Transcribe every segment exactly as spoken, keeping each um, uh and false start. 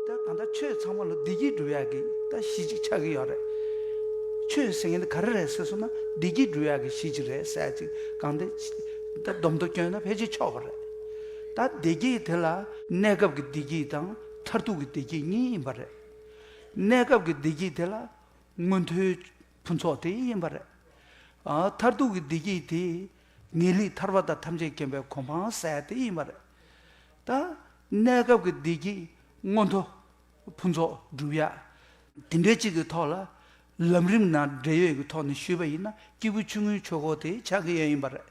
ད་གང་ལྟར་ཆོས་ཚང་མ་ལ་བདེ་སྐྱིད་སྒྲུབ་ཡག་གི་ད་གཞི་གཅིག་ཆགས་ཀྱི་ཡོད་རེད། ཆོས་ཟེར་མཁན་དེ་ག་རེ་རེད་ཟེར་སོང་ན་བདེ་སྐྱིད་སྒྲུབ་ཡག་གི་གཞི་གཅིག་རེད་ཟེར་ཡག་ཅིག་གང་ལྟར་ད་སྡོམ་ཐོ་བསྐྱོན་ན་ཕལ་ཆེར་ཆོག་པ་རེད། ད་བདེ་སྐྱིད་དེ་ལ་གནས་སྐབས་ཀྱི་བདེ་སྐྱིད་དང་མཐར་ཐུག་གི་བདེ་སྐྱིད་གཉིས་ཡིན་པ་རེད། གནས་སྐབས་ཀྱི་བདེ་སྐྱིད་དེ་ལ་མངོན་མཐོའི་ཕུན་ཚོགས་དེ་ཡིན་པ་རེད། ཨ། མཐར་ཐུག་གི་བདེ་སྐྱིད་དེ་ངེས་ལེགས་ཐར་པ་དང་ཐམས་ཅད་མཁྱེན་པའི་གོ་འཕང་ཟེར་དེ་ཡིན་པ་རེད། ད་གནས་སྐབས་ཀྱི་བདེ་སྐྱིད་མངོན་མཐོ་ཕུན་ཚོགས་སྒྲུབ་ཡག་དེ་འདྲའི་གཅིག་གི་ཐོག་ལ་ལམ་རིམ་ནང་འབྲེལ་ཡོད་ཀྱི་ཐོག་ནས་ཞུས་པ་ཡིན་ན་སྐྱེས་བུ་ཆུང་ངུའི་ཆོས་སྐོར་དེ་ཆགས་ཀྱི་ཡོད་ཡིན་པ་རེད།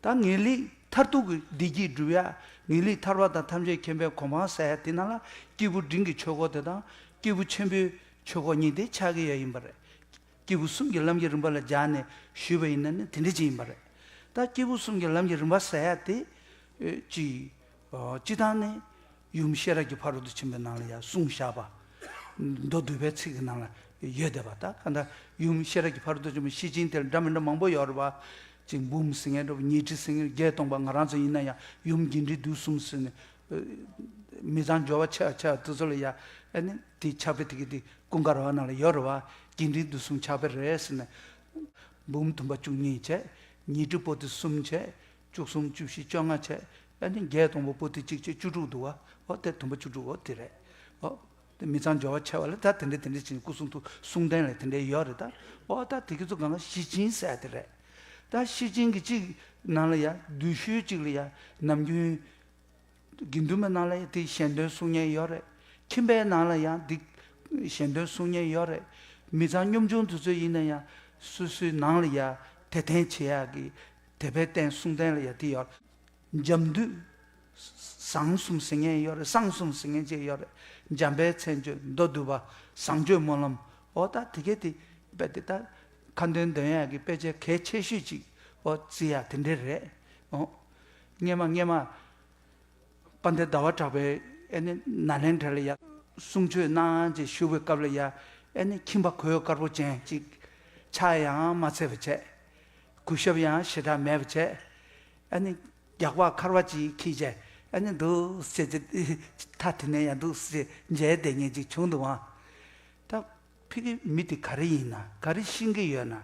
ད་ངེས་ལེགས་མཐར་ཐུག་གི་བདེ་སྐྱིད་སྒྲུབ་ཡག་ངེས་ལེགས་ཐར་པ་དང་ཐམས་ཅད་མཁྱེན་པའི་གོ་འཕང་ཟེར་ཡག་དེ་ནང་ལ་སྐྱེས་བུ་འབྲིང་གི་ཆོས་སྐོར་དེ་དང་སྐྱེས་བུ་ཆེན་པོའི་ཆོས་སྐོར་གཉིས་དེ་ཆགས་ཀྱི་ཡོད་ཡིན་པ་རེད། སྐྱེས་བུ་གསུམ་གྱི་ལམ་གྱི་རིམ་པ་ལ་སྦྱར་ནས་ཞུས་པ་ཡིན་ན་ནི་དེ་འདྲ་ཅིག་ཡིན་པ་རེད། ད་སྐྱེས་བུ་གསུམ་གྱི་ལམ་གྱི་རིམ་པ་ཟེར་ཡག་དེ་ཨེ་ཅིག་ཨ་སྤྱིར་བཏང་ནི་ཡུམ་ཤེས་རབ་ཀྱི་ཕ་རོལ་ཏུ་ཕྱིན་པའི་ནང་ལ་ཡང་གསུངས་བཞག་པ། མདོ་སྡུད་པའི་ཚིག་གི་ནང་ལ་ཡོད་བསྡད་པ། ད་ག་འདྲ་ཡུམ་ཤེས་རབ་ཀྱི་ཕ་རོལ་ཏུ་ཕྱིན་པའི་ཤེར་ཕྱིན་དེ་ལ་འདྲ་མི་འདྲ་མང་པོ་ཡོད་རེད་པ། ཅིག་འབུམ་ཟེར་མཁན་འདྲ་པོ། ཉི་ཁྲི་ཟེར་མཁན། བརྒྱད་སྟོང་པ། ང་རང་ཚོ་ཡིན་ན་ཡང་ཡུམ་རྒྱས་འབྲིང་བསྡུས་གསུམ་ཟེར་ནས། མི་ཚང་འབྱོར་བ་ཆེ་བ་ཆེ་བ་དེ་ཚོ་ལ་ཡ་ཨ་ནི་དེ་ཕྱག་དཔེ་དེ་གི་དེ་ཀུན་དགའ་ར་བ་ནང་ལ་ཡོད་རེད་པ། རྒྱས་འབྲིང་བསྡུས་གསུམ་ཕྱག་དཔེ་རེད་ཟེར་ནས། འབུམ་བདུན་པ་བཅུ་གཉིས་བྱས། ཉི་ཁྲི་པོ་ཏི་གསུམ་བྱས། བཅུ་གསུམ། བཅུ་བཞི། བཅོ་ལྔ་བྱས། ཨ་ནི་བརྒྱད་སྟོང་པ་པོ་ཏི་གཅིག་བྱས། བཅུ་དྲུག་འདུག་པ། འོ་དེ་བདུན་པ་བཅུ་དྲུག་འོ་དེ་རེད། འོ་དེ་མི་ཚང་འབྱོར་བ་ཆེ་བ་ལ་ད་དེ་འདྲ་དེ་འདྲ་བྱས་ནས་སྐུ་གསུང་ཐུགས་གསུང་རྟེན་ལ་དེ་འདྲ་ཡོད་རེད་ད། འོ་ད་དེ་གི་ཚོ་གང་ག་ཤེར་ཕྱིན་ཟེར་དེ་རེད། ད་ཤེར་ཕྱིན་གྱི་གཅིག་ནང་ལ་ཡ་བསྡུས་ཤོས་གཅིག་ལ་ཡ་ནམ་རྒྱུན་དགེ་འདུན་པའི་ནང་ལ་ཡང་དེ་ཞལ་འདོན་གསུང་མཁན་ཡོད་རེད། ཁྱིམ་པའི་ནང་ལ་ཡང་དེ་ཞལ་འདོན་གསུང་མཁན་ཡོད་རེད། མི་ཚང་གཉོམ་ཆུང་དེ་ཚོ་ཡིན་ན་ཡང་སོ་སོའི་ནང་ལ་ཡང་དད་རྟེན་བྱེད་ཡག་གི་དད་པའི་རྟེན་གསུང་རྟེན་ལ་ཡང་དེ་ཡོད་རེད། འཇམ་འདུས་བཟང་གསུམ་ཟེར་མཁན་ཡོད་རེད། བསང་གསུམ་ཟེར་མཁན་ཅིག་ཡོད་རེད། འཇམ་དཔལ་མཚན་བརྗོད། མདོ་སྡུད་པ། བཟང་སྤྱོད་སྨོན་ལམ། འོ་ད་དེ་གས་དེ་དཔེ་དེ་ད་ཁ་འདོན་འདོན་ཡག་གི་དཔེ་ཆ་གལ་ཆེ་ཤོས་ཅིག་འོ་བརྩི་ཡག་དེ་འདྲ་རེད། འོ་སྔས་མ་སྔས་མ་དཔལ་ལྡན་ཟླ་བ་གྲགས་པའི་ཨ་ནི་ནཱ་ལེནྡྲ་ལ་ཡ་གསུང་ཆོས་གནང་ཅེས་ཞུ་བའི་སྐབས་ལ་ཡ་ཨ་ནི་ཁྱིམ་པ་གོས་དཀར་པོ་ཅན་ཅིག་ཕྱག་ཡང་མ་འཚལ་བ་བྱས། གུས་ཞབས་ཡང་ཞེ་དྲག་མེད་པ་བྱས། ཨ་ནི་རྒྱགས་པ་ཁར་བ་ཅིག་འཁྱེར་བྱས་ཨ་ནི་འདུག་སེ་ཅིག་ཐ་དེ་ནས་ཡང་འདུག་སེ་མཇལ་བསྡད་མཁན་ཅིག་བྱུང་འདུག་ཨང་། ད་ཕ་གི་མི་དེ་ག་རེ་ཡིན་ན། ག་རེ་ཤེས་ཀྱི་ཡོད་ན།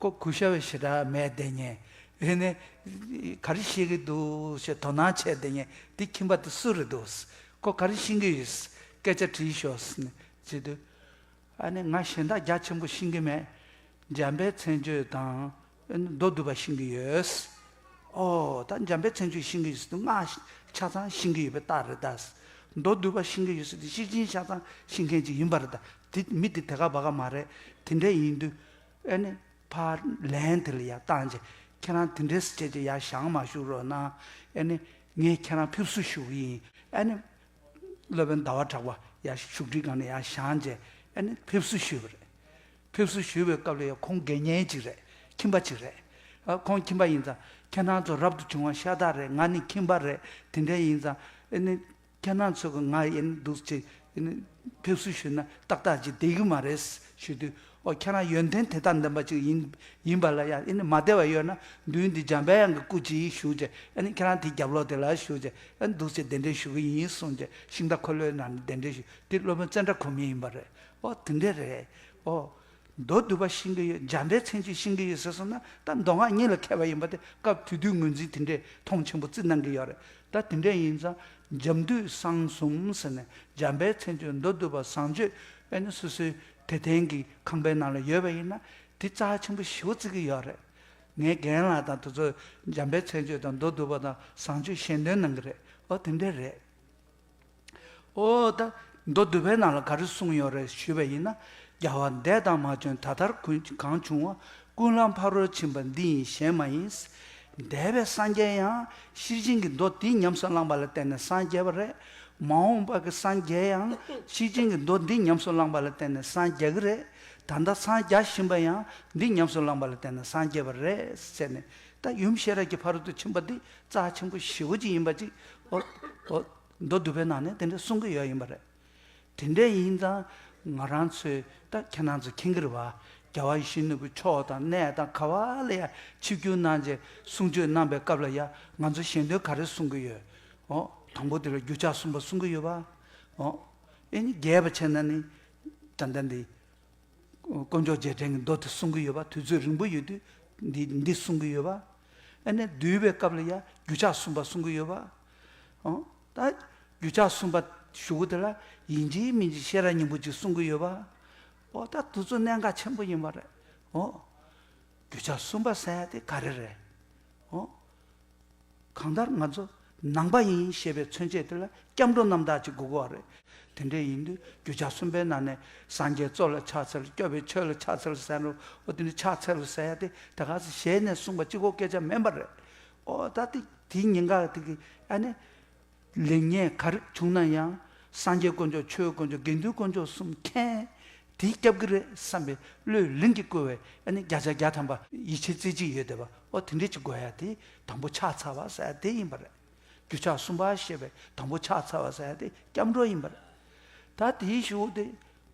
ཁོ་གུས་ཞབས་ཞེ་དྲག་མེད་བསྡད་མཁན། ཨེ་ནས་ག་རེ་ཤེས་ཀྱི་འདུག་ཞེས་དོ་སྣང་བྱས་བསྡད་མཁན་དེ་ཁྱིམ་པ་དེ་སུ་རེད་འདུག་ཁོ་ག་རེ་ཤེས་ཀྱི་ཡོད། སྐད་ཆ་དྲིས་ཤོག་ཟེར་ནས་བྱེད་དུས། ཨ་ནི་ང་གཞན་དག་རྒྱ་ཆེན་པོ་ཤེས་ཀྱི་མེད། འཇམ་དཔལ་མཚན་བརྗོད་དང་། མདོ་སྡུད་པ་ཤེས་ཀྱི་ཡོད། ཨོ་ད་འཇམ་དཔལ་མཚན་བརྗོད་ཤེས་ཀྱི་ཡོད་ཟེར་དུས་ང་ཆ་ཚང་ཤེས་ཀྱི་ཡོད་པའི་རྟགས་རེད་ད། མདོ་སྡུད་པ་ཤེས་ཀྱི་ཡོད་ཟེར་དུས་ཤེར་ཕྱིན་ཆ་ཚང་ཤེས་མཁན་ཅིག་ཡིན་པ་རེད་ད། དེ་མི་དེ་དེ་ག་བ་ག་མ་རེད། དེ་འདྲ་ཡིན་དུས་ཨ་ནི་ཕར་ལན་དེ་ལ་ཡར་བཏང་རྗེས་ཁྱེད་རང་དེ་འདྲས་བྱས་རྗེས་ཡར་བཞེངས་མ་བཞུགས་རོགས་གནང་། ཨ་ནི་ངས་ཁྱེད་རང་ཕེབས་བསུ་ཞུ་གི་ཡིན། ཨ་ནི། སློབ་དཔོན་ཟླ་བ་གྲགས་པ་ཡར་བཞུགས་ཁྲིའི་སྒང་ནས་ཡར་བཞེངས་རྗེས་ཨ་ནི་ཕེབས་བསུ་ཞུས་པ་རེད། ཕེབས་བསུ་ཞུས་པའི་སྐབས་ལ་ཡང་ཁོང་དགེ་བསྙེན་ཅིག་རེད། ཁྱིམ་པ་ཅིག་རེད། ཨ་ཁོང་ཁྱིམ་པ་ཡིན་ཙང་ཁྱེད་རང་ཚོ་རབ་ཏུ་བྱུང་བ་ཤ་སྟག་རེད། ང་ནི་ཁྱིམ་པ་རེད། དེ་འདྲ་ཡིན་ཙང་ཨ་ནི་ཁྱེད་རང་ཚོ་གི་ང་ཡིན་འདུག་ཅེས་ཨ་ནི་ཕེབས་བསུ་ཞུས་ན་ཏག་ཏག་ཅིག་བསྡད་ཀྱི་མ་རེད་ཞུས་དུས། ཨོ་ཁྱེད་རང་ཡོན་ཏན་དེ་དག་ལྡན་པ་ཅིག་ཡིན་ཡིན་པ་ལ་ཡང་ཨ་ནི་མ་བདེ་བ་ཡོད་ན་མདུན་འདི་འཇམ་པའི་དབྱངས་ཀྱི་སྐུ་མཇལ་ཞུ་བྱས་ཨ་ནི་ཁྱེད་རང་དེའི་རྒྱབ་ལོགས་དེ་ལ་བཞུགས་བྱས་ཨ་ནི་འདུག་སེ་གདན་འདྲེན་ཞུ་གི་ཡིན་གསུངས་བྱས་ཤིང་རྟ་འཁོར་ལོའི་ནང་ནས་གདན་འདྲེན་ཞུ། དེ་སློབ་དཔོན་ཙནྡྲ་གོ་མི་ཡིན་པ་རེད། ཨོ་དེ་འདྲས་རེད། ཨོ་མདོ་སྡུད་པ་ཤེས་ཀྱི་ཡོད། འཇམ་དཔལ་མཚན་བརྗོད་ཤེས་ཀྱི་ཡོད་ཟེར་སོང་ན་ད་མདོ་སྔགས་གཉིས་ལ་མཁས་པ་ཡིན་པ་དེ་སྐབས་དེ་དུས་ངོས་འཛིན་དེ་འདྲས་མཐོང་ཆེན་པོ་བརྩི་གནང་གི་ཡོད་རེད། ད་དེ་འདྲས་ཡིན་ཙང་འཇམ་འདུས་བསང་གསུམ་ཟེར་ནས་འཇམ་དཔལ་མཚན་བརྗོད་མདོ་སྡུད་པ་བཟང་སྤྱོད་ཨ་ནི་སོ་སོའི་དད་རྟེན་གྱི་ཁང་པའི་ནང་ལ་ཡོད་པ་ཡིན་ན་དེ་རྩ་ཆེན་པོ་ཞེ་པོ་བརྩི་གི་ཡོད་རེད། ངའི་རྒན་ལགས་དང་དེ་ཚོ་འཇམ་དཔལ་མཚན་བརྗོད་དང་མདོ་སྡུད་པ་དང་བཟང་སྤྱོད་ཞལ་འདོན་གནང་གི་རེད། ཨོ་དེ་འདྲས་རེད། ཨོ་ད་མདོ་སྡུད་པའི་ནང་ལ་ག་རེ་གསུངས་ཡོད་རེད་ཞུས་པ་ཡིན་ན། རྒྱལ་བ་འདས་དང་མ་བྱོན་ད་ལྟར་གང་བྱུང་བ། ཀུན་ལ་ཕ་རོལ་ཕྱིན་པ་འདི་ཡིན་གཞན་མ་ཡིན། འདས་པའི་སངས་རྒྱས་ཡང་ཤེར་ཕྱིན་གྱི་མདོ་འདི་ཉམས་སུ་བླངས་པ་ལ་བརྟེན་ནས་སངས་རྒྱས་པ་རེད། མ་འོངས་པ་གི་སངས་རྒྱས་ཡང་ཤེར་ཕྱིན་གྱི་མདོ་འདི་ཉམས་སུ་བླངས་པ་ལ་བརྟེན་ནས་སངས་རྒྱས་ཀྱི་རེད། ད་ལྟ་སངས་རྒྱས་བཞིན་པ་ཡང་འདི་ཉམས་སུ་བླངས་པ་ལ་བརྟེན་ནས་སངས་རྒྱས་པ་རེད་ཟེར་ནས་ད་ཡུམ་ཤེས་རབ་ཀྱི་ཕ་རོལ་ཏུ་ཕྱིན་པ་འདི་རྩ་ཆེན་པོ་ཞེ་པོ་ཅིག་ཡིན་པ་ཅིག་ཨོ་ཨོ། མདོ་སྡུད་པའི་ནང་ནས་དེ་འདྲ་གསུང་གི་ཡོད་ཡིན་པ་རེད། དེ་འདྲ་ཡིན་ཙང་ང་རང་ཚོས་ད་ཁྱེད་རང་ཚོ་མཁྱེན་གྱི་རེད་བ། རྒྱལ་བ་ཡིད་བཞིན་ནོར་བུ་མཆོག་དང་གནས་དང་ག་བ་ལ་ཡ་ཆིབས་བསྒྱུར་གནང་རྗེས་གསུང་ཆོས་གནང་པའི་སྐབས་ལ་ཡ་ང་ཚོ་ཞལ་འདོན་ག་རེ་གསུང་གི་ཡོད། ཨོ། དང་པོ་དེ་ལ་རྒྱུ་ཕྱག་གསུམ་པ་གསུང་གི་ཡོད་བ། ཨོ། ཨེ་ནི་རྒྱས་པ་བྱས་ན་ནི་ད་ལྟ་འདི་དཀོན་མཆོག་རྗེས་དྲན་གྱི་མདོ་དེ་གསུང་གི་ཡོད་པ། དུས་ཚོད་རིང་པོ་ཡོད་དུས་འདི་འདི་གསུང་གི་ཡོད་པ། ཨེ་ནི་འདུལ་བའི་སྐབས་ལ་ཡང་རྒྱུ་ཆ་གསུམ་པ་གསུང་གི་ཡོད་པ། ཨོ། ད་རྒྱུ་ཆ་གསུམ་པ་ཞུ་གི་དེ་ལ་ཡིན་གཅིག་མིན་གཅིག་ཤེས་རབ་སྙིང་པོ་ཅིག་གསུང་གི་ཡོད་པ། ཨོ། ད་དེ་ཚོ་གནད་འགག་ཆེན་པོ་ཡིན་པ་རེད། ཨོ། རྒྱུ་ཆ་གསུམ་པ་ཟེར་ཡ་དེ་ག་རེ་རེད། ཨོ། གང་ལྟར་ང་ཚོ་ནང་པ་ཡིན་ཞེས་པའི་མཚོན་བྱེད་དེ་ལ་སྐྱབས་འགྲོ་རྣམ་དག་ཅིག་དགོས་ཀྱི་རེད། དེ་འདྲ་ཡིན་དུས་རྒྱུ་ཆ་གསུམ་པའི་ནང་ནས་སངས་རྒྱས་གཙོ་ལ་ཕྱག་འཚལ། སྐྱོབ་པའི་ཆོས་ལ་ཕྱག་འཚལ་ཟེར་རོ། ཨོ། དེ་ནི་ཕྱག་འཚལ་ཟེར་ཡ་དེ་ད་ག་སེ་ཞལ་ནས་གསུངས་པ་གཅིག་པོ་སྐད་ཆ་མིན་པ་རེད། ཨོ། ད་དེ་དེའི་ཉེན་ཁ་དེ་གི་ཨ་ནི། ལེགས་ཉེས་ག་རེ་བྱུང་ན་ཡང་སངས་རྒྱས་དཀོན་མཆོག་ཆོས་དཀོན་མཆོག་དགེ་འདུན་དཀོན་མཆོག་གསུམ་མཁྱེན། དེས་སྐྱབས་ཀྱི་རེད་བསམ་པའི་བློས་ལིང་གིས་བསྐོར་བའི་ཨ་ནི་བརྒྱ་ཆ་བརྒྱ་ཐམ་པ་ཡིད་ཆེས་རྩེ་གཅིག་ཡོད་བསྡད་པ། ཨོ། དེ་འདྲ་ཅིག་དགོས་ཡ་དེ་དང་པོ་ཕྱག་འཚལ་བ་ཟེར་ཡ་དེ་ཡིན་པ་རེད། རྒྱུ་ཆ་གསུམ་པ་ཞེས་པའི་དང་པོ་ཕྱག་འཚལ་བ་ཟེར་ཡ་དེ་སྐྱབས་འགྲོ་ཡིན་པ་རེད། ད་དེའི་གཞུག་དེ་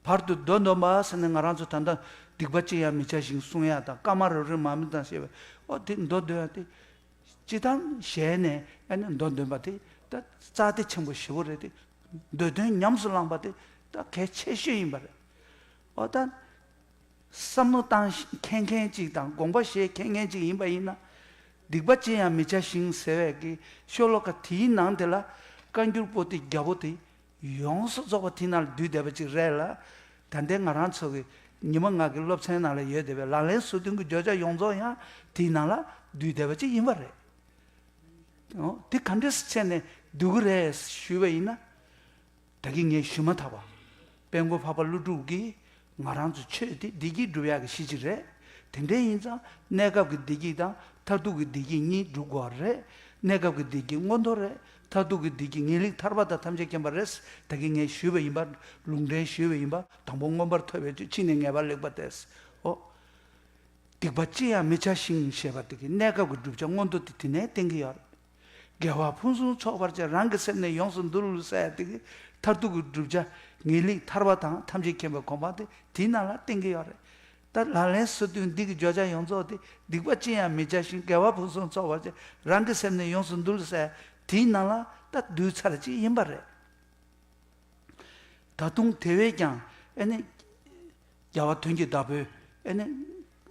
བར་དུ་མདོ་འདོན་པ་ཟེར་ནས་ང་རང་ཚོ་ད་ལྟ་སྡིག་པ་ཅི་ཡང་མི་བྱ་ཞིང་གསུང་ཡ་དང་། བཀའ་མ་རབ་རིབ་མ་མི་དང་ཞེས་པའི། ཨོ། དེ་མདོ་འདོན་ཡ་དེ། སྤྱིར་བཏང་ཞལ་ནས་ཨ་ནི་མདོ་འདོན་པ་དེ་ད་རྩ་དེ་ཆེན་པོ་ཞེ་པོ་རེད་དེ། མདོ་དོན་ཉམས་སུ་བླངས་པ་དེ་ད་གལ་ཆེ་ཤོས་ཡིན་པ་རེད། ཨོ། ད་བསམ་བློ་བཏང་མཁན་མཁན་ཅིག་དང་དགོངས་པ་བཞེས་མཁན་མཁན་ཅིག་ཡིན་པ་ཡིན་ན། སྡིག་པ་ཅི་ཡང་མི་བྱ་ཞིང་ཟེར་བའི་གི་ཤོ་ལོ་ཀ་དེའི་ནང་དེ་ལ་བཀའ་འགྱུར་པོ་ཏི་རྒྱལ་པོ་དེ་ཡོངས་སུ་རྫོགས་པ་དེའི་ནང་ལ་བསྡུས་བསྡད་པ་ཅིག་རེད་ལ། ད་ལྟའི་ང་རང་ཚོ་གི་ཉི་མ་ང་གི་སློབ་ཚན་ནང་ལ་ཡོད་བསྡད་པའི་ལག་ལེན་སོ་བདུན་གྱི་བརྗོད་བྱ་ཡོངས་རྫོགས་ཡང་དེའི་ནང་ལ་བསྡུས་བསྡད་པ་ཅིག་ཡིན་པ་རེད། ཨོ། དེ་ག་འདྲས་བྱས་ནས་བསྡུས་ཀྱི་རེད་ཞུས་པ་ཡིན་ན། ད་གིན་ངས་ཞུས་མ་ཐག་པ། དཔལ་མགོན་འཕགས་པ་ཀླུ་སྒྲུབ་ཀྱིས་ང་རང་ཚོ་ཆོས་འདི་བདེ་སྐྱིད་སྒྲུབ་ཡག་གི་གཞི་ཅིག་རེད། དེ་འདྲ་ཡིན་ཙང་གནས་སྐབས་ཀྱི་བདེ་སྐྱིད་དང་མཐར་ཐུག་གི་བདེ་སྐྱིད་གཉིས་སྒྲུབ་དགོས་པ་རེད། གནས་སྐབས་ཀྱི་བདེ་སྐྱིད་མངོན་མཐོ་རེད། མཐར་ཐུག་གི་བདེ་སྐྱིད་ངེས་ལེགས་ཐར་པ་དང་ཐམས་ཅད་མཁྱེན་པ་རེད། ད་གིན་ངས་ཞུས་པ་ཡིན་པ། ལུང་འདྲེན་ཞུས་པ་ཡིན་པ། དང་པོ་མངོན་པར་ཐོབ་པའི་ཆོས། ཕྱིས་ནས་ངེས་པར་ལེགས་པ་སྟེ། ཨོ། སྡིག་པ་ཅི་ཡང་མི་བྱ་ཞིང་ཞེས་པ་དེ་གི་གནས་སྐབས་ཀྱི་བསྒྲུབ་བྱ་མངོན་མཐོ་དེ་དེ་ནས་བསྟན་གྱི་ཡོད་རེད། དགེ་བ་ཕུན་སུམ་ཚོགས་པར་བྱ། རང་གི་སེམས་ནི་ཡོངས་སུ་འདུལ་ཟེར་ཡ་དེ་གི་མཐར་ཐུག་གི་བསྒྲུབ་བྱ་ངེས་ལེགས་ཐར་པ་དང་ཐམས་ཅད་མཁྱེན་པའི་གོ་འཕང་དེ་དེའི་ནང་ལ་བསྟན་གྱི་ཡོད་རེད། ད་ལག་ལེན་སོ་བདུན་འདི་གི་བརྗོད་བྱ་ཡོངས་རྫོགས་དེ། སྡིག་པ་ཅི་ཡང་མི་བྱ་ཞིང་། དགེ་བ་ཕུན་སུམ་ཚོགས་པར་བྱ། རང་གི་སེམས་ནི་ཡོངས་སུ་འདུལ་ཟེར་དེའི་ནང་ལ་ད་བསྡུས་ཚར་ཅིག་ཡིན་པ་རེད། ད་དུང་དེ་བས་ཀྱང་ཨེ་ནི་རྒྱལ་བ་དོན་གྱི་བདག་པོས་ཨེ་ནི་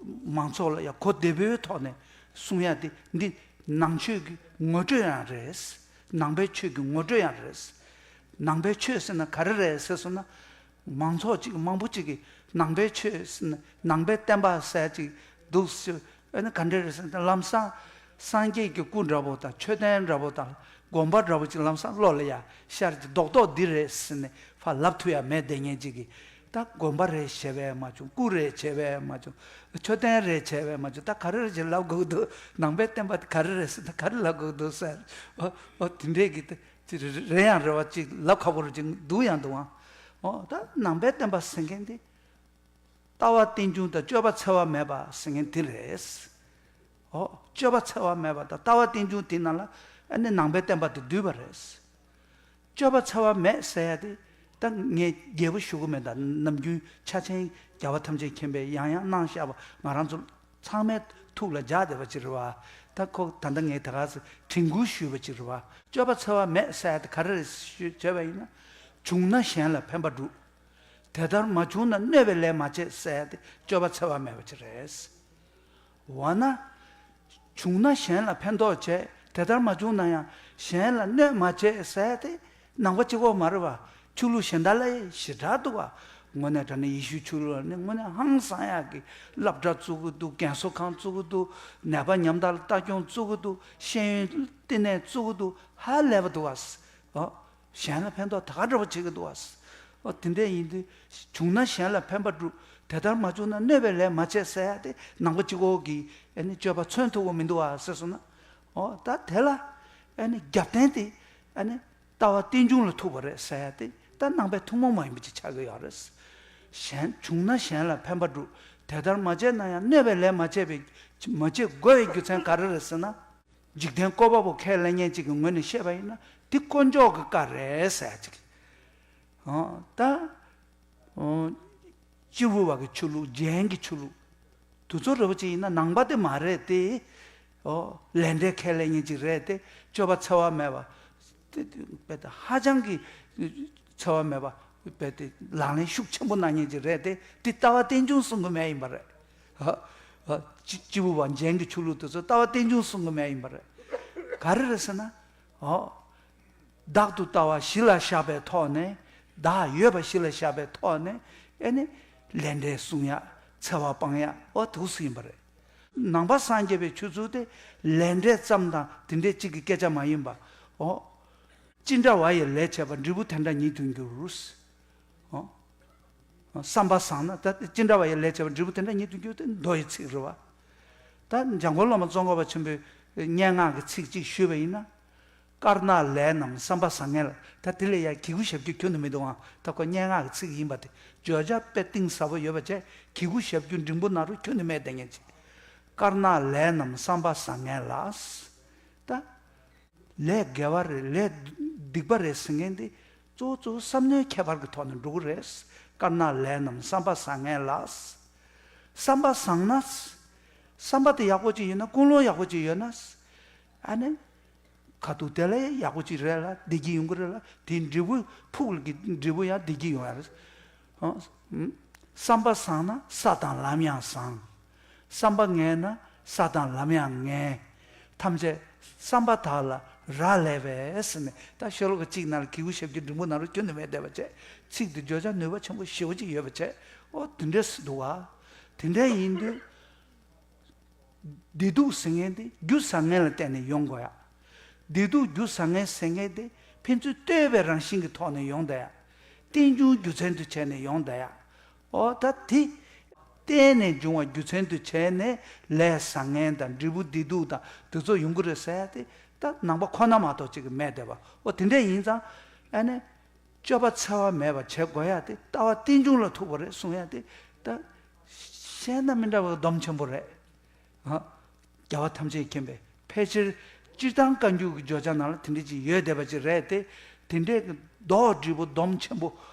མང་ཚོགས་ལ་ཡང་གོ་བདེ་པོའི་ཐོག་ནས་གསུང་ཡ་དེ། འདི་ནང་ཆོས་ཀྱི་ངོ་སྤྲོད་ཡང་རེད། ནང་པའི་ཆོས་ཀྱི་ངོ་སྤྲོད་ཡང་རེད། ནང་པའི་ཆོས་ཟེར་ན་ག་རེ་རེད་ཟེར་སོང་ན། མང་ཚོགས་ཅིག་མང་པོ་ཅིག་གིས་ནང་པའི་ཆོས་ཟེར་ན། ནང་པའི་བསྟན་པ་ཟེར་ཅིག་འདུག་ཟེར། ཨ་ནི་ག་འདྲ་རེད་ཟེར་ན། ལམ་སང་སངས་རྒྱས་ཀྱི་སྐུ་འདྲ་པོ་དང་མཆོད་རྟེན་འདྲ་པོ་དང་དགོན་པ་འདྲ་པོ་ཅིག་ལམ་སང་བློ་ལ་ཡ་ཤར་གྱི་རྡོག་རྡོག་འདི་རེད་ཟེར་ནས་ཕར་ལབ་ཐུབ་ཡ་མེད་བསྡད་མཁན་ཅིག་གིས། ད་དགོན་པ་རེད་བྱས་པས་མ་བྱུང་། སྐུ་རེད་བྱས་པས་མ་བྱུང་། མཆོད་རྟེན་རེད་བྱས་པས་མ་བྱུང་། ད་ག་རེ་རེད་ཅེས་ལབ་དགོས་ཀྱི་འདུག་ནང་པའི་བསྟན་པ་དེ་ག་རེ་རེད་ཟེར་ན་ག་རེ་ལབ་དགོས་ཀྱི་འདུག་ཟེར། ཨོ། ཨོ། དེ་འདྲས་ཀྱི་ད་ཅིག་རེ་རེ་ཡང་རེ་བ་ཅིག་ལབ་ཁག་པོ་རེ་ཅིག་འདུག་ཡང་འདུག་ཨང་། ཨོ། ད་ནང་པའི་བསྟན་པ་ཟེར་མཁན་དེ། ལྟ་བ་རྟེན་འབྱུང་དང་སྤྱོད་པ་འཚེ་བ་མེད་པ་ཟེར་མཁན་དེ་རེད། ཨོ། སྤྱོད་པ་འཚེ་བ་མེད་པ་དང་ལྟ་བ་རྟེན་འབྱུང་དེ་རྣམས་ལ་ཨ་ནི་ནང་པའི་བསྟན་པ་དེ་འདུས་པ་རེད། སྤྱོད་པ་འཚེ་བ་མེད་ཟེར་ཡ་དེ། ད་ངས་རྒྱས་པོ་ཞུ་གི་མེད། ད་ནམ་རྒྱུན་ཕྱག་ཆེན་རྒྱལ་བ་ཐམས་ཅད་མཁྱེན་པས་ཡང་ཡང་གནང་བཞག་པ་ང་རང་ཚོ་ཚང་མའི་ཐུགས་ལ་འཇགས་བསྡད་པ་ཅིག་རེད་བ། ད་ཁོ་ད་ལྟ་ངས་ད་ག་ཚོད་དྲན་སྐུལ་ཞུས་པ་ཅིག་རེད་བ། སྤྱོད་པ་འཚེ་བ་མེད་ཟེར་ཡ་དེ་ག་རེ་རེད་ཞུས་བྱས་པ་ཡིན་ན། བྱུང་ན་གཞན་ལ་ཕན་པ་བསྒྲུབ། དེ་ལྟར་མ་བྱུང་ན་གནོད་པའི་ལས་མ་བྱེད་ཟེར་ཡ་དེ་སྤྱོད་པ་འཚེ་བ་མེད་པ་ཅིག་རེད། འོ་ན། བྱུང་ན་གཞན་ལ་ཕན་ཐོགས་བྱེད། དེ་ལྟར་མ་བྱུང་ན་ཡང་གཞན་ལ་གནོད་མ་བྱེད་ཟེར་ཡ་དེ་ནང་པ་གཅིག་པོ་མ་རེད་བ། ཆོས་ལུགས་གཞན་དག་ལ་ཞེ་དྲག་འདུག་བ། དངོས་གནས་དྲང་གནས་ཡེ་ཤུའི་ཆོས་ལུགས་ལ་ནི་དངོས་གནས་ཧང་སང་ཡག་གི་སློབ་གྲྭ་བཙུགས་ཀྱི་འདུག་རྒན་གསོ་ཁང་བཙུགས་ཀྱི་འདུག་ནད་པ་ཉམ་ཐག་ལ་ལྟ་སྐྱོང་བཙུགས་ཀྱི་འདུག་ཤེས་ཡོན་བསྟི་གནས་བཙུགས་ཀྱི་འདུག་ཧ་ལས་པ་འདུག་བ། ཨོ། གཞན་ལ་ཕན་ཐོགས་ད་ག་འདྲ་པོ་བྱེད་ཀྱི་འདུག་བ། ཨོ། དེ་འདྲ་ཡིན་དུས། བྱུང་ན་གཞན་ལ་ཕན་པ་བསྒྲུབ། དེ་ལྟར་མ་བྱུང་ན་གནོད་པའི་ལས་མ་བྱེད་ཟེར་ཡ་དེ་ནང་པ་གཅིག་པོ་གི་ཨ་ནི་སྤྱོད་པ་མཚོན་ཐུབ་ཀྱི་མི་འདུག་བ་ཟེར་སོང་ན། ཨོ། ད་དེ་ལ་ཨ་ནི་རྒྱབ་རྟེན་དེ་ཨ་ནི་ལྟ་བ་རྟེན་འབྱུང་ལ་ཐུག་པ་རེད་ཟེར་ཡ་དེ་ད་ནང་པའི་ཐུན་མོང་མ་ཡིན་པ་ཅིག་ཆགས་ཀྱི་ཡོད་རེད། གཞན། བྱུང་ན་གཞན་ལ་ཕན་པ་བསྒྲུབ། དེ་ལྟར་མ་བྱས་ན་ཡང་གནོད་པའི་ལས་མ་བྱས་པའི། མ་བྱེད་དགོས་པའི་རྒྱུ་མཚན་ག་རེ་རེད་ཟེར་ན། འཇིག་རྟེན་བཀོད་པ་པོ་ཁས་ལེན་མཁན་ཅིག་གི་ངོས་ནས་བཤད་པ་ཡིན་ན་འདི་དཀོན་མཆོག་གི་བཀའ་རེད་ཟེར་ཡ་ཅིག་ཨོ། ད། ཨོ། སྤྱིར་བོད་པ་གི་ཆོས་ལུགས། རྒྱན་གྱི་ཆོས་ལུགས། དེ་ཚོ་རེ་བ་ཅིག་ཡིན་ན་ནང་པ་དེ་མ་རེད་དེ། ཨོ། ལས་འབྲས་ཁས་ལེན་མཁན་ཅིག་རེད་དེ། སྤྱོད་པ་འཚེ་བ་མེད་པ། དེ་དཔེ་ད་ཧ་ཅང་གི་འཚེ་བ་མེད་པ། དཔེ་དེ་ལག་ལེན་ཤུགས་ཆེན་པོ་གནང་མཁན་ཅིག་རེད་དེ། དེ་ལྟ་བ་རྟེན་འབྱུང་གསུང་གི་མེད་ཡིན་པ་རེད། ཧ་ཧ། སྤྱི་སྤྱི་བོ་བ་འཇན་གྱི་ཆོས་ལུགས་དེ་ཚོ་ལྟ་བ་རྟེན་འབྱུང་གསུང་གི་མེད་ཡིན་པ་རེད། ག་རེ་རེད་ཟེར་ན། ཨོ། བདག་ཏུ་ལྟ་བ་གཞི་ལ་བཞག་པའི་ཐོག་ནས། བདག་ཡོད་པ་གཞི་ལ་བཞག་པའི་ཐོག་ནས། ཨེ་ནི། ལས་འབྲས་སྲུང་ཡ། འཚེ་བ་སྤང་ཡ། ཨོ་དེ་ཚོ་ཡིན་པ་རེད། ནང་པ་སངས་རྒྱས་པའི་ཆོས་ཚུལ་དེ་ལས་འབྲས་ཙམ་དང་དེ་འདྲའི་གཅིག་གི་སྐད་ཆ་མ་ཡིན་པ། ཨོ། ཅི་འདྲ་བ་ཡི་ལས་བྱས་པ། འབྲས་བུ་དེ་འདྲ་ཉིད་དུ་འགྱུར། ཨོ། བསམ་པ་བཟང་ན་ད་ཅི་འདྲ་བ་ཡི་ལས་བྱས་པ། འབྲས་བུ་དེ་འདྲ་ཉིད་དུ་འགྱུར་ཏེ་མདོ་ཡི་ཚིག་རེད་བ། ད་འཇམ་མགོན་བླ་མ་ཙོང་ཁ་པ་ཆེན་པོའི་སྙན་ངག་གི་ཚིག་གཅིག་ཞུས་པ་ཡིན་ན། དཀར་ནག་ལས་རྣམས་བསམ་པ་བཟང་ངན་ལ། ད་དེ་ལས་ཡ་གི་གུ་ཞབས་ཀྱུ་ཁྱོན་ནས་མི་འདུག་ཨང་། ད་ཁོ་སྙན་ངག་གི་ཚིག་ཡིན་པ་དེ་བརྗོད་བྱ་དཔེ་གཏིང་ཟབ་པོ་ཡོད་པ་བྱས། གི་གུ་ཞབས་ཀྱུ་འབྲིང་པོ་ནང་རུ་ཁྱོན་ནས་མེད་བསྡད་མཁན་ཅིག་དཀར་ནག་ལས་རྣམས་བསམ་པ་བཟང་ངན་ལ། ད། ལས་དགེ་བ་རེད། ལས་སྡིག་པ་རེད་ཟེར་མཁན་དེ་གཙོ་བོ་གཙོ་བོ་བསམ་བློའི་ཁྱད་པར་གྱི་ཐོག་ནས་འགྲོ་གི་རེད། དཀར་ནག་ལས་རྣམས་བསམ་པ་བཟང་ངན་ལ། བསམ་པ་བཟང་ན། བསམ་པ་དེ་ཡག་པོ་ཅིག་ཡོད་ན། ཀུན་སློང་ཡག་པོ་ཅིག་ཡོད་ན། ཨ་ནི། ཁ་ཐུག་དེ་ལས་ཡག་པོ་ཅིག་རེད་ལ། བདེ་སྐྱིད་ཡོང་གི་རེད་ལ། དེའི་འབྲས་བུ་ཕུགས་ཀྱི་འབྲས་བུ་ཡང་བདེ་སྐྱིད་ཡོང་ཡ་རེད། ཨོ། བསམ་པ་བཟང་ན་ས་དང་ལམ་ཡང་བཟང་། བསམ་པ་ངན་ན་ས་དང་ལམ་ཡང་ངན། ཐམས་ཅད་བསམ་པ་དག་ལ་རག་ལས་པས་ཟེར་ནས། ད་ཤོ་ལོ་ཀ་གཅིག་ནང་ལ་གི་གུ་ཞབས་ཀྱུ་འབྲིང་པོ་ནང་རུ་ཁྱོན་ནས་མེད་བསྡད་པ་བྱས། ཚིག་འདི་བརྗོད་བྱ་ནུས་པ་ཆེན་པོ་ཞེ་པོ་ཅིག་ཡོད་པ་བྱས། ཨོ་དེ་འདྲས་སུ་འདུག་བ། དེ་འདྲས་ཡིན་དུས། བདེ་སྡུག་ཟེར་མཁན་དེ་རྒྱུ་བཟང་ངན་ལ་བརྟེན་ནས་ཡོང་དགོས་ཡ། བདེ་སྡུག་རྒྱུ་བཟང་ངན་ཟེར་མཁན་དེ་ཕན་ཚུན་ལྟོས་པའི་རང་བཞིན་གྱི་ཐོག་ནས་ཡོང་བསྡད་ཡ། རྟེན་འབྱུང་རྒྱུ་མཚན་དུ་བྱས་ནས་ཡོང་བསྡད་ཡ། ཨོ་ད་དེ། བརྟེན་ནས་འབྱུང་བ་རྒྱུ་མཚན་དུ་བྱས་ནས་ལས་བཟང་ངན་དང་འབྲས་བུ་བདེ་སྡུག་དང་དེ་ཚོ་ཡོང་གི་རེད་ཟེར་ཡ་དེ། ད་ནང་པ་ཁོ་ན་མ་གཏོགས་ཅིག་གི་མེད་བསྡད་པ། ཨོ་དེ་འདྲས་ཡིན་ཙང་། ཨ་ནི། སྤྱོད་པ་འཚེ་བ་མེད་པ་བྱེད་དགོས་ཡ་དེ་ལྟ་བ་རྟེན་འབྱུང་ལ་ཐུག་པ་རེད་གསུང་ཡ་དེ། ད། བཤད་ན་མི་འདྲ་བའི་སྡོམ་ཆེན་པོ་རེད། ཨ། རྒྱལ་བ་ཐམས་ཅད་མཁྱེན་པས་ཕལ་ཆེར་སྤྱིར་བཏང་བཀའ་འགྱུར་གྱི་བརྗོད་བྱ་ནང་ལ་དེ་འདྲ་ཅིག་ཡོད་བསྡད་པ་ཅིག་རེད་དེ། དེ་འདྲའི་གི་རྡོག་སྒྲིལ་པོ་སྡོམ་ཆེན་པོ་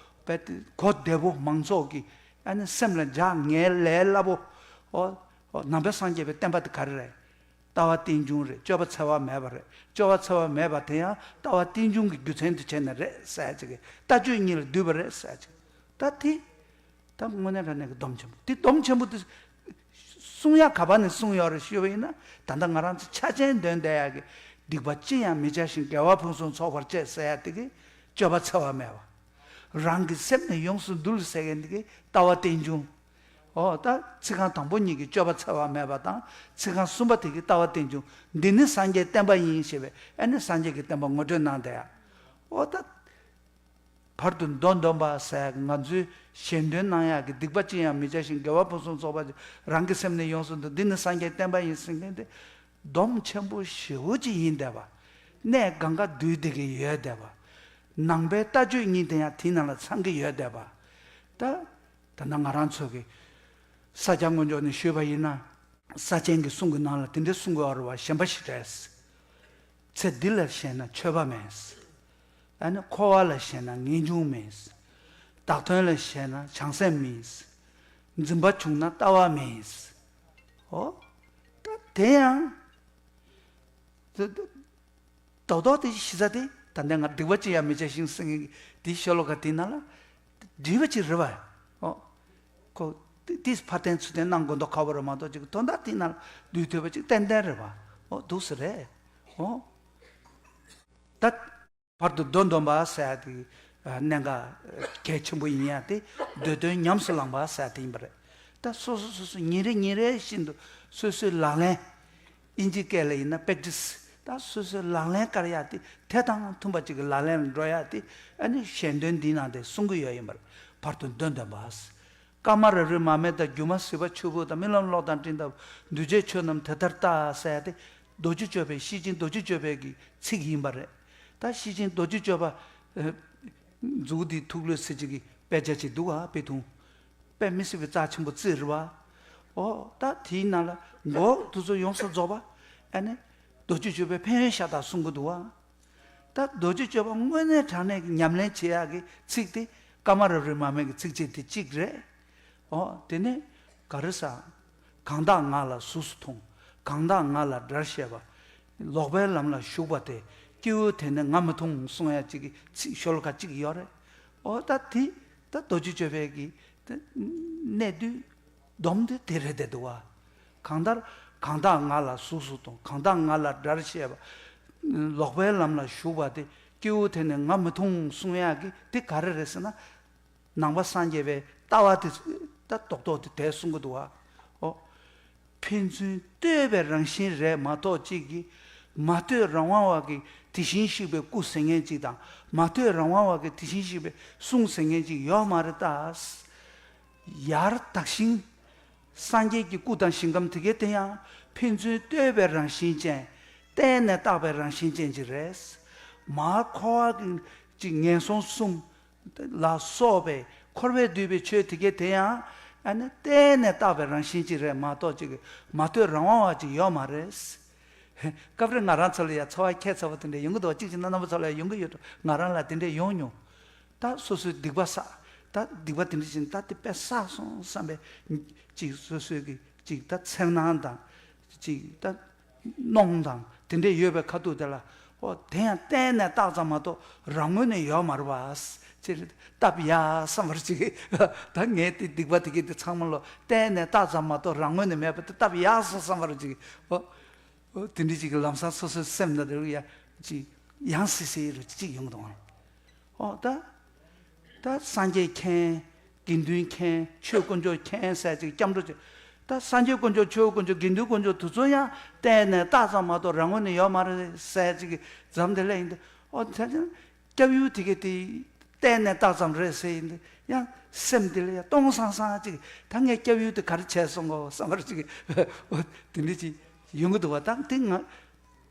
དཔེ་དེ་གོ་བདེ་པོ་མང་ཚོགས་ཀྱི་ཨ་ནི་སེམས་ལ་འཇགས་ངེས་ལས་སླ་པོ། ཨོ། ཨོ་ནང་པའི་སངས་རྒྱས་པའི་བསྟན་པ་དེ་ག་རེ་རེད། ལྟ་བ་རྟེན་འབྱུང་རེད། སྤྱོད་པ་འཚེ་བ་མེད་པ་རེད། སྤྱོད་པ་འཚེ་བ་མེད་པ་དེ་ཡང་ལྟ་བ་རྟེན་འབྱུང་གི་རྒྱུ་མཚན་དུ་བྱས་ནས་རེད་ཟེར་ཡ་ཅིག་གི་ལྟ་སྤྱོད་གཉིས་ལ་འདུས་པ་རེད་ཟེར་ཡ་ཅིག་ད་དེ། ད་དངོས་གནས་དྲང་གནས་ཀྱི་སྡོམ་ཆེན་པོ་དེ། སྡོམ་ཆེན་པོ་དེ་གསུང་ཡ་ག་པ་ནས་གསུངས་ཡོད་རེད་ཞུས་པ་ཡིན་ན། ད་ལྟ་ང་རང་ཚོ་ཆ་ཅན་འདོན་བསྡད་ཡ་གི་སྡིག་པ་ཅི་ཡང་མི་བྱ་ཞིང་། དགེ་བ་ཕུན་སུམ་ཚོགས་པར་སྤྱད་ཟེར་ཡ་དེ་གི་སྤྱོད་པ་འཚེ་བ་མེད་པ། རང་གི་སེམས་ནི་ཡོངས་སུ་འདུལ་ཟེར་མཁན་དེ་གི་ལྟ་བ་རྟེན་འབྱུང་། ཨོ་ད་ཚིག་རྐང་དང་པོ་གཉིས་ཀྱི་སྤྱོད་པ་འཚེ་བ་མེད་པ་དང་། ཚིག་རྐང་གསུམ་པ་དེ་གི་ལྟ་བ་རྟེན་འབྱུང་། འདི་ནི་སངས་རྒྱས་བསྟན་པ་ཡིན་ཞེས་པའི་ཨ་ནི་སངས་རྒྱས་ཀྱི་བསྟན་པ་ངོ་སྤྲོད་གནང་བསྡད་ཡ། ཨོ་ད། བར་དུ་མདོ་འདོན་པ་ཟེར་ང་ཚོའི་ཞལ་འདོན་གནང་ཡག་གི་སྡིག་པ་ཅི་ཡང་མི་བྱ་ཞིང་། དགེ་བ་ཕུན་སུམ་ཚོགས་པར་སྤྱད། རང་གི་སེམས་ནི་ཡོངས་སུ་འདུལ། འདི་ནི་སངས་རྒྱས་བསྟན་པ་ཡིན་ཟེར་མཁན་དེ་སྡོམ་ཆེན་པོ་ཞེ་པོ་ཅིག་ཡིན་བསྡད་པ། གནས་གང་ག་འདུས་བསྡད་ཀྱི་ཡོད་བསྡད་པ། ནང་པའི་ལྟ་སྤྱོད་གཉིས་དེ་ཡང་དེའི་ནང་ལ་ཚང་གི་ཡོད་བསྡད་པ། ད། ད་ནང་ང་རང་ཚོ་གི་ས་སྐྱ་སྔོན་འཇུག་ནས་ཞུས་པ་ཡིན་ན། ས་ཆེན་གྱི་གསུང་གི་ནང་ལ་དེ་འདྲའི་གསུང་གི་ཡོད་རེད་བ། ཞེན་པ་ཞེ་དྲག་ཚེ་འདི་ལ་ཞེན་ན་ཆོས་པ་མེད། ཨ་ནི་འཁོར་བ་ལ་ཞེན་ན་ངེས་འབྱུང་མེད། བདག་དོན་ལ་ཞེན་ན་བྱང་སེམས་མེད། འཛིན་པ་བྱུང་ན་ལྟ་བ་མེད། ཨོ། ད་དེ་ཡང་། རྡོག་རྡོག་དེ་གཞི་རྩ་དེ་ད་ལྟ་ང་སྡིག་པ་ཅི་ཡང་མི་བྱ་ཞིང་ཟེར་མཁན་དེ་ཤོ་ལོ་ཀ་དེའི་ནང་ལ་འདྲིས་པ་ཅིག་རེད་བ། ཨོ། ཁོ་དེ་དེ་ཕར་བསྟན་ཚུར་བསྟན་གནང་དགོས་མདོག་ཁ་པོ་རེད་མ་གཏོགས་ཅིག་དོན་དག་དེའི་ནང་ལ་འདུས་ཐུབ་པ་ཅིག་ཏན་ཏན་རེད་བ། ཨོ་འདུག་སེ་རེད། ཨོ། ད། བར་དུ་མདོ་འདོན་པ་ཟེར་ཡ་དེ་གནད་འགག་གལ་ཆེན་པོ་ཡིན་ཡ་དེ། འདོད་དོན་ཉམས་སུ་བླང་པ་ཟེར་ཡ་དེ་ཡིན་པ་རེད། ད་སོ་སོ་སོ་སོ་ཉིན་རེ་ཉིན་རེ་བཞིན་དུ་སོ་སོའི་ལག་ལེན། ཨིན་ཇི་སྐད་ལ་ཡིན་ན་པེག་ཊི་སི། ད་སོ་སོའི་ལག་ལེན་བཀར་ཡ་དེ། དེ་དང་མཐུན་པ་ཅིག་གི་ལག་ལེན་ལ་འགྲོ་ཡ་དེ། ཨ་ནི་ཞལ་འདོན་འདིའི་ནང་དེ་གསུང་གི་ཡོད་ཡིན་པར། བར་དུ་མདོ་འདོན་པ། ཀ་མ་རབ་རིབ་མར་མེ་དང་། སྒྱུ་མ་ཟིལ་པ་ཆུ་བུར་དང་། རྨི་ལམ་གློག་དང་སྤྲིན་ལྟ་བུ། འདུས་བྱས་ཆོས་རྣམས་དེ་ལྟར་ལྟ་ཟེར་ཡ་དེ། རྡོ་རྗེ་གཅོད་པའི། ཤེར་ཕྱིན་རྡོ་རྗེ་གཅོད་པའི་གི་ཚིག་ཡིན་པ་རེད། ད་ཤེར་ཕྱིན་རྡོ་རྗེ་གཅོད་པ། ཨ། མཛུབ་གུ་འདི་ཐུགས་ལྷོད་ཟེར་ཅིག་གི་དཔེ་ཆ་ཅིག་འདུག་ག་དཔེ་ཐུང་། དཔེ་མི་སྲིད་པའི་རྩ་ཆེན་པོ་བརྩིགས་རེད་བ། ཨོ། ད་དེའི་ནང་ལ་མགོ་དེ་ཚོ་ཡོངས་སུ་རྫོགས་པ། ཨ་ནི། རྡོ་རྗེ་གཅོད་པའི་ཕན་ཡོན་ཤ་སྟག་གསུང་གི་འདུག་ག་ད་རྡོ་རྗེ་གཅོད་པ་དངོས་གནས་དྲང་གནས་ཀྱི་ཉམས་ལེན་བྱེད་ཡག་གི་ཚིག་དེ། ཀ་མ་རབ་རིབ་མར་མེ་གི་ཚིགས་བཅད་དེ་གཅིག་རེད། ཨོ། དེ་ནས་ག་རེ་ཟ། གང་དག་ང་ལ་གཟུགས་སུ་མཐོང་། གང་དག་ང་ལ་དགྲར་བཤད་པ། ལོག་པའི་ལམ་ལ་ཞུགས་པ་དེ། སྐྱེ་བོ་དེ་ནི་ང་མི་མཐོང་གསུང་ཡ་གཅིག་གི་ཚིག་ཤོ་ལོ་ཀ་གཅིག་ཡོད་རེད། ཨོ་ད་དེ། ད་རྡོ་རྗེ་གཅོད་པའི་གི་ད་གནད་བསྡུས་སྡོམ་དེ་དེ་རེད་བསྡད་འདུག་བ། གང་ལྟར་གང་དག་ང་ལ་གཟུགས་སུ་མཐོང་། གང་དག་ང་ལ་སྒྲར་བཤད་པ། ལོག་པའི་ལམ་ལ་ཞུགས་པ་དེ་སྐྱེ་བོ་དེ་ནི་ང་མི་མཐོང་གསུང་ཡག་གི་དེ་ག་རེ་རེད་ཟེར་ན། ནང་པ་སངས་རྒྱས་པའི་ལྟ་བ་དེ་ད་རྡོག་རྡོག་དེ་དེ་གསུང་གི་འདུག་བ། ཨོ། ཕན་ཚུན་ལྟོས་པའི་རང་བཞིན་རེད་མ་གཏོགས་གཅིག་གིས་མ་ལྟོས་རང་དབང་བ་གི་དེ་བཞིན་གཤེགས་པའི་སྐུ་ཟེར་མཁན་གཅིག་དང་མ་ལྟོས་རང་དབང་བ་གི་དེ་བཞིན་གཤེགས་པའི་གསུང་ཟེར་མཁན་གཅིག་ཡོད་མ་རེད་ད། ཡར་དག་ཞིང་། སངས་རྒྱས་ཀྱི་སྐུ་དང་ཞིང་ཁམས་དེ་གའི་དེ་ཡང་ཕན་ཚུན་ལྟོས་པའི་རང་བཞིན་ཅན། བརྟེན་ནས་བཏགས་པའི་རང་བཞིན་ཅན་གཅིག་རེད། མར་འཁོར་བ་གི་གཅིག་ངན་སོང་གསུམ། ལ་སོགས་པའི་འཁོར་བས་བསྡུས་པའི་ཆོས་དེ་གའི་དེ་ཡང་ཨ་ནི་བརྟེན་ནས་བཏགས་པའི་རང་བཞིན་གཅིག་རེད་མ་གཏོགས་གཅིག་གིས་མ་ལྟོས་རང་དབང་བ་གཅིག་ཡོད་མ་རེད། སྐབས་རེ་ང་རང་ཚོ་ལ་ཡང་ཚོར་བ་ཁྱད་མཚར་པོ་དེ་འདྲ་ཡོང་གི་འདུག་བ། གཅིག་བྱས་ན་རྣམ་པ་ཚོ་ལ་ཡང་ཡོང་གི་ཡོད་འགྲོ། ང་རང་ལ་དེ་འདྲ་ཡོང་མྱོང་། ད་སོ་སོའི་སྡིག་པ་བསགས། ད་སྡིག་པ་དེ་འདྲ་བྱས་ན་ད་དེ་དཔེ་བསགས་སོང་བསམ་པའི་གཅིག་སོ་སོའི་གི་གཅིག་ད་འཚེར་སྣང་དང་གཅིག་ད་གནོང་དང་དེ་འདྲས་ཡོད་པའི་ཁ་ཐུག་དེ་ལ། ཨོ་དེ་ཡང་བརྟེན་ནས་བཏགས་ཙམ་མ་གཏོགས་རང་ངོས་ནས་ཡོད་མ་རེད་པ། ཅེས་བཏབ་ཡ་བསམ་པར་ཅིག་ད་ངས་དེ་སྡིག་པ་དེ་གི་དེ་ཚང་མ་ལོ་བརྟེན་ནས་བཏགས་ཙམ་མ་གཏོགས་རང་ངོས་ནས་མེད་པ་དེ་བཏབ་ཡག་སོང་བསམ་པར་ཅིག་ཨོ་ཨོ་དེ་འདྲས་ཅིག་གི་ལམ་སང་སོ་སོའི་སེམས་ནང་དུ་ཡ་ཅིག་ཡང་སི་སི་རུ་ཅིག་ཡོང་གི་འདུག་ཨོ་ད། ད་སངས་རྒྱས་མཁྱེན། དགེ་འདུན་མཁྱེན། ཆོས་དཀོན་མཆོག་མཁྱེན་ཟེར་ཅིག་སྐྱབས་འགྲོ་ཅིག་ད་སངས་རྒྱས་དཀོན་མཆོག་ཆོས་དཀོན་མཆོག་དགེ་འདུན་དཀོན་མཆོག་དེ་ཚོ་ཡང་བརྟེན་ནས་བཏགས་ཙམ་མ་གཏོགས་རང་ངོས་ནས་ཡོད་མ་རེད་ཟེར་ཅིག་འཛོམས་དེ་ལས་ཡིན་ཏེ། ཨོ་ད་ཅང་སྐྱབས་ཡུལ་དེ་གའི་དེ་བརྟེན་ནས་བཏགས་ཙམ་རེད་ཟེར་ཡིན་ཏེ་ཡང་སེམས་དེ་ལ་ཡང་སྟོང་སང་སང་ཅིག་ད་ངས་སྐྱབས་ཡུལ་དེ་ག་རེ་བྱས་སོང་གོ་བསམ་པར་ཅིག་ཨོ་དེ་འདྲ་ཅིག་ཡོང་གི་འདུག་བ། ད་དེ་ང་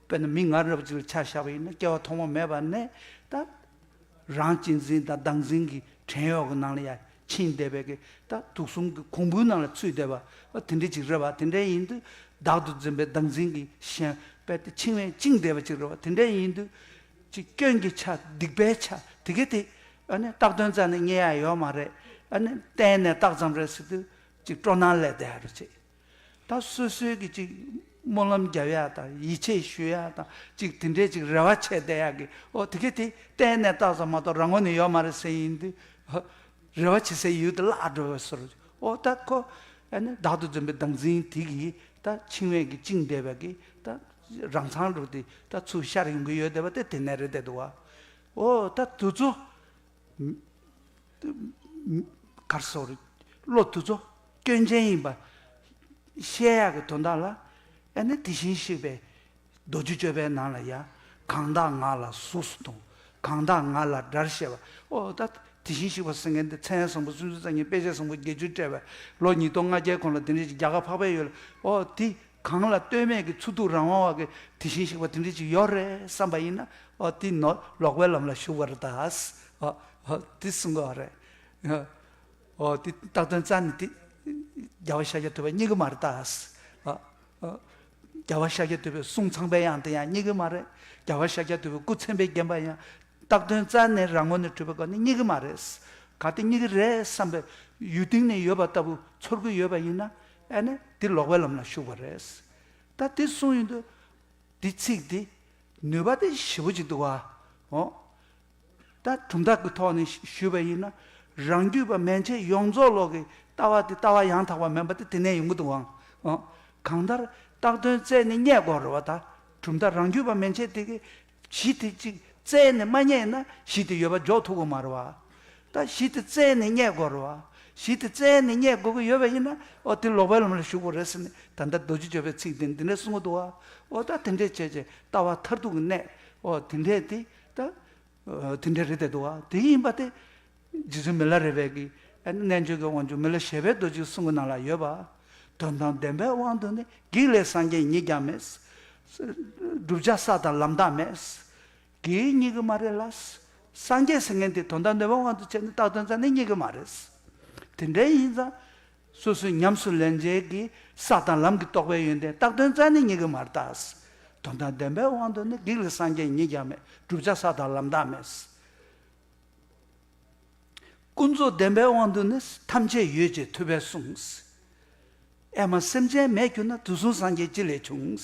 དཔེར་ན་མི་ང་རབ་ཅིག་ལ་ཆ་བཞག་པ་ཡིན་ན་སྐྱེ་བ་ཐོག་མ་མེད་པ་ནས་ད། རང་གཅེས་འཛིན་དང་བདག་འཛིན་གྱི་བྲན་གཡོག་གི་ནང་ལ་ཡང་ཕྱིན་བསྡད་པའི་གི་ད་དུག་གསུམ་གྱི་གོང་བུའི་ནང་ལ་ཚུད་བསྡད་པ་དེ་འདྲ་ཅིག་རེད་པ། དེ་འདྲ་ཡིན་དུས་བདག་ཏུ་འཛིན་པའི་བདག་འཛིན་གྱི་ཞེན་པས་དེ་འཆིང་བས་བཅིངས་བསྡད་པ་ཅིག་རེད་པ། དེ་འདྲ་ཡིན་དུས་ཅིག་སྐྱོན་གྱི་ཆ་སྡིག་པའི་ཆ་དེ་གི་དེ་ཨ་ནི་བཏགས་དོན་རྩ་ནས་རྙེད་ཡ་ཡོད་མ་རེད། ཨ་ནི་བརྟེན་ནས་བཏགས་ཙམ་རེད་ཟེར་དུས་ཅིག་སྤྲོ་སྣང་སླེབས་བསྡད་ཡ་རེད་ཅེས། ད་སོ་སོའི་གི་ཅིག་སྨོན་ལམ་རྒྱབ་ཡག་དང་ཡིད་ཆེས་ཞུ་ཡག་དང་ཅིག་དེ་འདྲས་ཅིག་རེ་བ་བྱས་བསྡད་ཡག་གི་ཨོ་དེ་གས་དེ་གཏན་ནས་བཏགས་ཙམ་མ་གཏོགས་རང་ངོས་ནས་ཡོད་མ་རེད་ཟེར་ཡིན་དུས་རེ་བ་བྱེད་སའི་ཡུལ་དུ་བརླག་འགྲོ་བའི་བཟོ་འདྲ། ཨོ་ད་ཁོ་ཨ་ནི་བདག་ཏུ་འཛིན་པའི་བདག་འཛིན་དེ་གིས་ད་འཆིང་བས་ཀྱི་བཅིངས་བསྡད་པ་གི་ད་རང་མཚང་རུ་དེ་ད་ཚུར་ཤར་ཡོང་གི་ཡོད་བསྡད་པ་དེ་དེ་ནས་རེད་བསྡད་འདུག་བ། ཨོ་ད་དུ་ཚོ། གར་སོགས་བློ་དུ་ཚོ་སྐྱོན་ཅན་ཡིན་པ་ཤེས་ཡག་གི་དོན་དག་ལ་ཨ་ནི་དེ་བཞིན་གཤེགས་པའི་རྡོ་རྗེ་གཅོད་པའི་ནང་ལ་ཡང་གང་དག་ང་ལ་གཟུགས་སུ་མཐོང་། གང་དག་ང་ལ་སྒྲར་བཤད་པ། ཨོ་ད་དེ་བཞིན་གཤེགས་པ་ཟེར་མཁན་དེ་མཚན་བཟང་པོ་སུམ་ཅུ་རྩ་གཉིས་དཔེ་བྱད་བཟང་པོ་བརྒྱད་ཅུ་སྤྲས་པའི་ལོ་ཉིས་སྟོང་ལྔ་བརྒྱའི་གོང་ལ་དེ་འདྲ་ཞིག་རྒྱ་གར་འཕགས་པའི་ཡུལ་ལ་ཨོ་དེ། གང་ལ་ལྟོས་མེད་ཀྱི་ཚུལ་དུ་རང་དབང་བ་གི་དེ་བཞིན་གཤེགས་པ་དེ་འདྲ་ཅིག་ཡོད་རེད་བསམ་པ་ཡིན་ན་ཨོ་དེ་ནོ་ལོག་པའི་ལམ་ལ་ཞུགས་པ་རེད་ད། ཨོ་ཨོ་དེ་གསུང་གི་ཡོད་རེད། ཨོ་དེ་རྟགས་དོན་རྩ་ནས་དེ་རྒྱལ་བ་ཤཱཀྱ་ཐུབ་པ་རྙེད་གི་མ་རེད་ད། ཨོ་ཨོ་རྒྱལ་བ་ཤཱཀྱ་ཐུབ་པའི་གསུང་ཚངས་པའི་དབྱངས་དེ་ཡང་རྙེད་གི་མ་རེད། རྒྱལ་བ་ཤཱཀྱ་ཐུབ་པའི་སྐུ་མཚན་དཔེས་བརྒྱན་པ་ཡང་རྟགས་དོན་རྩ་ནས་རང་ངོས་ནས་གྲུབ་པའི་སྒོ་ནས་རྙེད་གི་མ་རེད། གལ་ཏེ་རྙེད་གི་རེད་བསམ་པའི་ཡུལ་སྟེང་ནས་ཡོད་པ་ལྟ་བུ་ཚོར་གི་ཡོད་པ་ཡིན་ན་ཨ་ནི་དེ་ལོག་པའི་ལམ་ལ་ཞུགས་པ་རེད། ད་དེ་གསུངས་ཡོང་དུས་དེ་ཚིག་དེ་ནུས་པ་དེ་ཞེ་པོ་ཅིག་འདུག་བ། འོ། ད་གྲུབ་མཐའ་གི་ཐོག་ནས་ཞུས་པ་ཡིན་ན་རང་རྒྱུད་པ་མན་ཆད་ཡོངས་རྫོགས་ལོག་གི་ལྟ་བ་དེ་ལྟ་བ་ཡང་དག་པ་མིན་པ་དེ་དེ་ནས་ཡོང་གི་འདུག་བ། འོ། གང་ལྟར་བཏགས་དོན་རྩད་ནས་རྙེད་དགོས་རེད་བ། ད་གྲུབ་མཐའ་རང་རྒྱུད་པ་མན་ཆད་དེ་གི་གཞི་དེ་གཅིག་རྩད་ནས་མ་རྙེད་ན་གཞི་དེ་ཡོད་པ་འཇོག་ཐུབ་ཀྱི་མ་རེད་བ། ད་གཞི་དེ་རྩད་ནས་རྙེད་དགོས་རེད་བ། གཞི་དེ་རྩད་ནས་རྙེད་དགོས་ཀྱི་ཡོད་པ་ཡིན་ན་ཨོ་དེ་ལོག་པའི་ལམ་ལ་ཞུགས་པ་རེད་ཟེར་ནས་ད་ལྟ་རྡོ་རྗེ་གཅོད་པའི་ཚིག་དེ་འདི་འདྲ་གསུང་གི་འདུག་བ། ཨོ་ད་དེ་འདྲས་བྱས་བྱས་ལྟ་བ་མཐར་ཐུག་གི་གནད་ཨོ་དེ་འདྲས་དེ་ད་ཨོ་དེ་འདྲས་རེད་དེ་འདུག་བ། དེ་ཡིན་པ་དེ་རྗེ་བཙུན་མི་ལ་རས་པའི་གི་ཨ་ནི་རྣལ་འབྱོར་གྱི་དབང་ཕྱུག་མི་ལ་བཞད་པའི་རྡོ་རྗེའི་གསུང་གི་ནང་ལ་ཡོད་པ། དོན་དམ་བདེན་པའི་དབང་དུ་ནི་བགེགས་ལས་སངས་རྒྱས་ཉིད་ཀྱང་མེད། བསྒྲུབ་བྱ་ས་དང་ལམ་དག་མེད། གིས་རྙེད་ཀྱི་མ་རེད་ལ། སངས་རྒྱས་ཟེར་མཁན་དེ་དོན་དམ་བདེན་པའི་དབང་དུ་བྱས་ནས་རྟགས་དོན་རྩ་ནས་རྙེད་ཀྱི་མ་རེད། དེ་འདྲ་ཡིན་ཙང་། སོ་སོའི་ཉམས་སུ་ལེན་བྱེད་ཀྱི་ས་དང་ལམ་གྱི་རྟོགས་པའི་ཡོན་ཏན་རྟགས་དོན་རྩ་ནས་རྙེད་ཀྱི་མ་རེད་ད། དོན་དམ་བདེན་པའི་དབང་དུ་ནི་བགེགས་ལས་སངས་རྒྱས་ཉིད་ཀྱང་མེད། བསྒྲུབ་བྱ་ས་དང་ལམ་དག་མེད། ཀུན་རྫོབ་བདེན་པའི་དབང་དུ་ནི་ཐམས་ཅད་ཡོད་ཅེས་ཐུབ་པས་གསུངས། ཨེ་མ་སེམས་ཅན་མེད་གྱུར་ན། དུས་གསུམ་སངས་རྒྱས་ཅི་ལས་བྱུང་།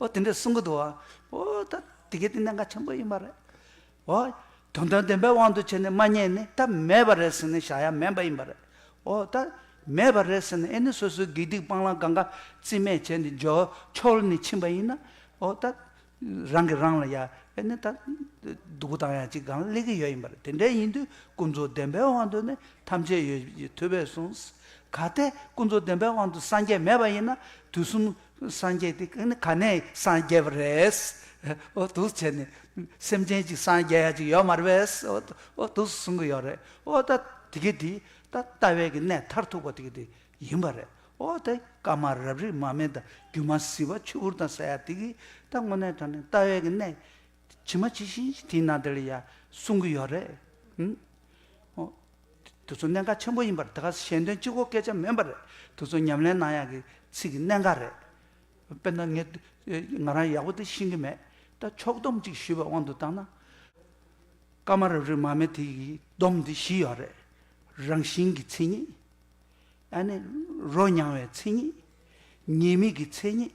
ཨོ་དེ་འདྲ་གསུང་གི་འདུག་བ། ཨོ་ད་དེ་གའི་དེ་གནད་འགག་ཆེན་པོ་ཡིན་པ་རེད། ཨོ་ དོན་དམ་བདེན་པའི་དབང་དུ་བྱས་ནས་མ་རྙེད་ནས་ད་མེད་པ་རེད་ཟེར་ནས་བཞག་ཡ་མེད་པ་ཡིན་པ་རེད། འོ་ད་མེད་པ་རེད་ཟེར་ནས་ཨེ་ནི་སོ་སོའི་དགེ་སྡིག་སྤང་བླང་གང་ག་རྩིས་མེད་བྱས་ནས་འཇོག་འཆོལ་ནས་ཕྱིན་པ་ཡིན་ན། འོ་ད་རང་གིས་རང་ལ་ཡ་ཨེ་ནི་ད་སྡུག་པོ་བཏང་ཡ་ཅིག་སྒང་ལ་སླེབས་ཀྱི་ཡོད་ཡིན་པ་རེད། དེ་འདྲ་ཡིན་དུས་ཀུན་རྫོབ་བདེན་པའི་དབང་དུ་ནི་ཐམས་ཅད་ཡོད་ཐུབ་པས་གསུངས། གལ་ཏེ་ཀུན་རྫོབ་བདེན་པའི་དབང་དུ་སངས་རྒྱས་མེད་པ་ཡིན་ན་དུས་གསུམ་སངས་རྒྱས་དེ་ཨེ་ནི་ག་ནས་སངས་རྒྱས་པ་རེད། འོ་འདུག་བྱས་ནས་སེམས་ཅན་ཅིག་སངས་རྒྱས་ཡ་ཅིག་ཡོད་མ་རེད་པས། འོ་འདུག་གསུང་གི་ཡོད་རེད། འོ་ད་དེ་གི་དེ་ད་ལྟ་བའི་གི་གནས་མཐར་ཐུག་པ་དེ་གི་དེ་ཡིན་པ་རེད། འོ་དེ་སྐར་མ་རབ་རིབ་མར་མེ་དང་སྒྱུ་མ་ཟིལ་པ་ཆུ་བུར་དང་ཟེར་ཡ་དེ་གི་ད་དངོས་གནས་དྲང་གནས་ལྟ་བའི་གི་གནས་ཇི་མ་ཇི་བཞིན་ཞིག་དེའི་ནང་དེ་ལ་ཡ་གསུང་གི་ཡོད་རེད། ཨུམ། འོ། དེ་ཚོ་གནད་འགག་ཆེན་པོ་ཡིན་པར་དེ་ག་ཞལ་འདོན་གཅིག་པོ་སྐད་ཆ་མིན་པ་རེད། དེ་ཚོ་ཉམས་ལེན་གནང་ཡག་གི་ཚིག་གི་གནད་འགག་རེད། དཔེར་ན་ངས་ང་རང་ཡག་པོ་དེ་ཤེས་ཀྱི་མེད། ད་ཕྱོགས་བསྡོམས་ཅིག་ཞུས་པའི་དབང་དུ་བཏང་ན། སྐར་མ་རབ་རིབ་མར་མེ་དེ་ཡི་སྡོམ་འདི་བཞི་ཡོད་རེད། རང་བཞིན་གྱི་མཚན་ཉིད། ཨ་ནི་རོ་མྱང་བའི་མཚན་ཉིད། ཉེས་དམིགས་ཀྱི་མཚན་ཉིད།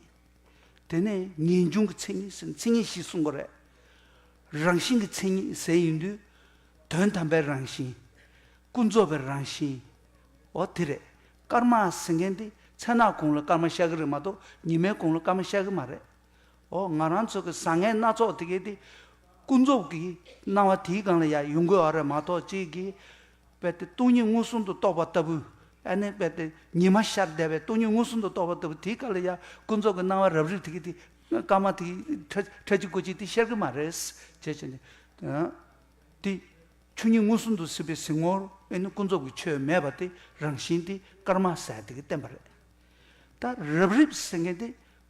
དེ་ནས་ངེས་འབྱུང་གི་མཚན་ཉིད་ཟེར་མཚན་ཉིད་བཞི་གསུང་གི་རེད། རང་བཞིན་གྱི་མཚན་ཉིད་ཟེར་ཡིན་དུས། དོན་དམ་པའི་རང་བཞིན། ཀུན་རྫོབ་པའི་རང་བཞིན། འོ་དེ་རེད། སྐར་མ་ཟེར་མཁན་དེ་མཚན་ནག་གུང་ལ་སྐར་མ་ཤར་གི་རེད་མ་གཏོགས་ཉི་མའི་གུང་ལ་སྐར་མ་ཤར་གི་མ་རེད། འོ་ང་རང་ཚོ་གི་བཟང་ངན་སྣ་ཚོགས་དེ་གའི་དེ་ཀུན་རྫོབ་ཀྱི་སྣང་བ་དེའི་སྒང་ལ་ཡང་ཡོང་གི་ཡོད་རེད་མ་གཏོགས་གཅིག་གིས་དཔེ་དེ་སྟོང་ཉིད་མངོན་སུམ་དུ་རྟོགས་པ་ལྟ་བུ། ཨ་ནི་དཔེ་དེ་ཉི་མ་ཤར་བསྡད་པའི་སྟོང་ཉིད་མངོན་སུམ་དུ་རྟོགས་པ་ལྟ་བུ་དེའི་སྒང་ལ་ཡང་ཀུན་རྫོབ་ཀྱི་སྣང་བ་རབ་རིབ་དེ་གའི་དེ་སྐར་མ་དེ་ཕྲ་ཕྲ་གཅིག་གོ་གཅིག་དེ་ཤར་གི་མ་རེད། བྱས་བྱས་ནས་དེ། ཆོས་ཉིད་མངོན་སུམ་དུ་གཟིགས་པའི་གཟིགས་ངོར་ཨེ་ནི་ཀུན་རྫོབ་ཀྱི་ཆོས་མེད་པ་དེ་རང་བཞིན་དེ་སྐར་མ་ཟེར་དེ་གི་བསྟན་པ་རེད། ད་རབ་རིབ་ཟེར་མཁན་དེ་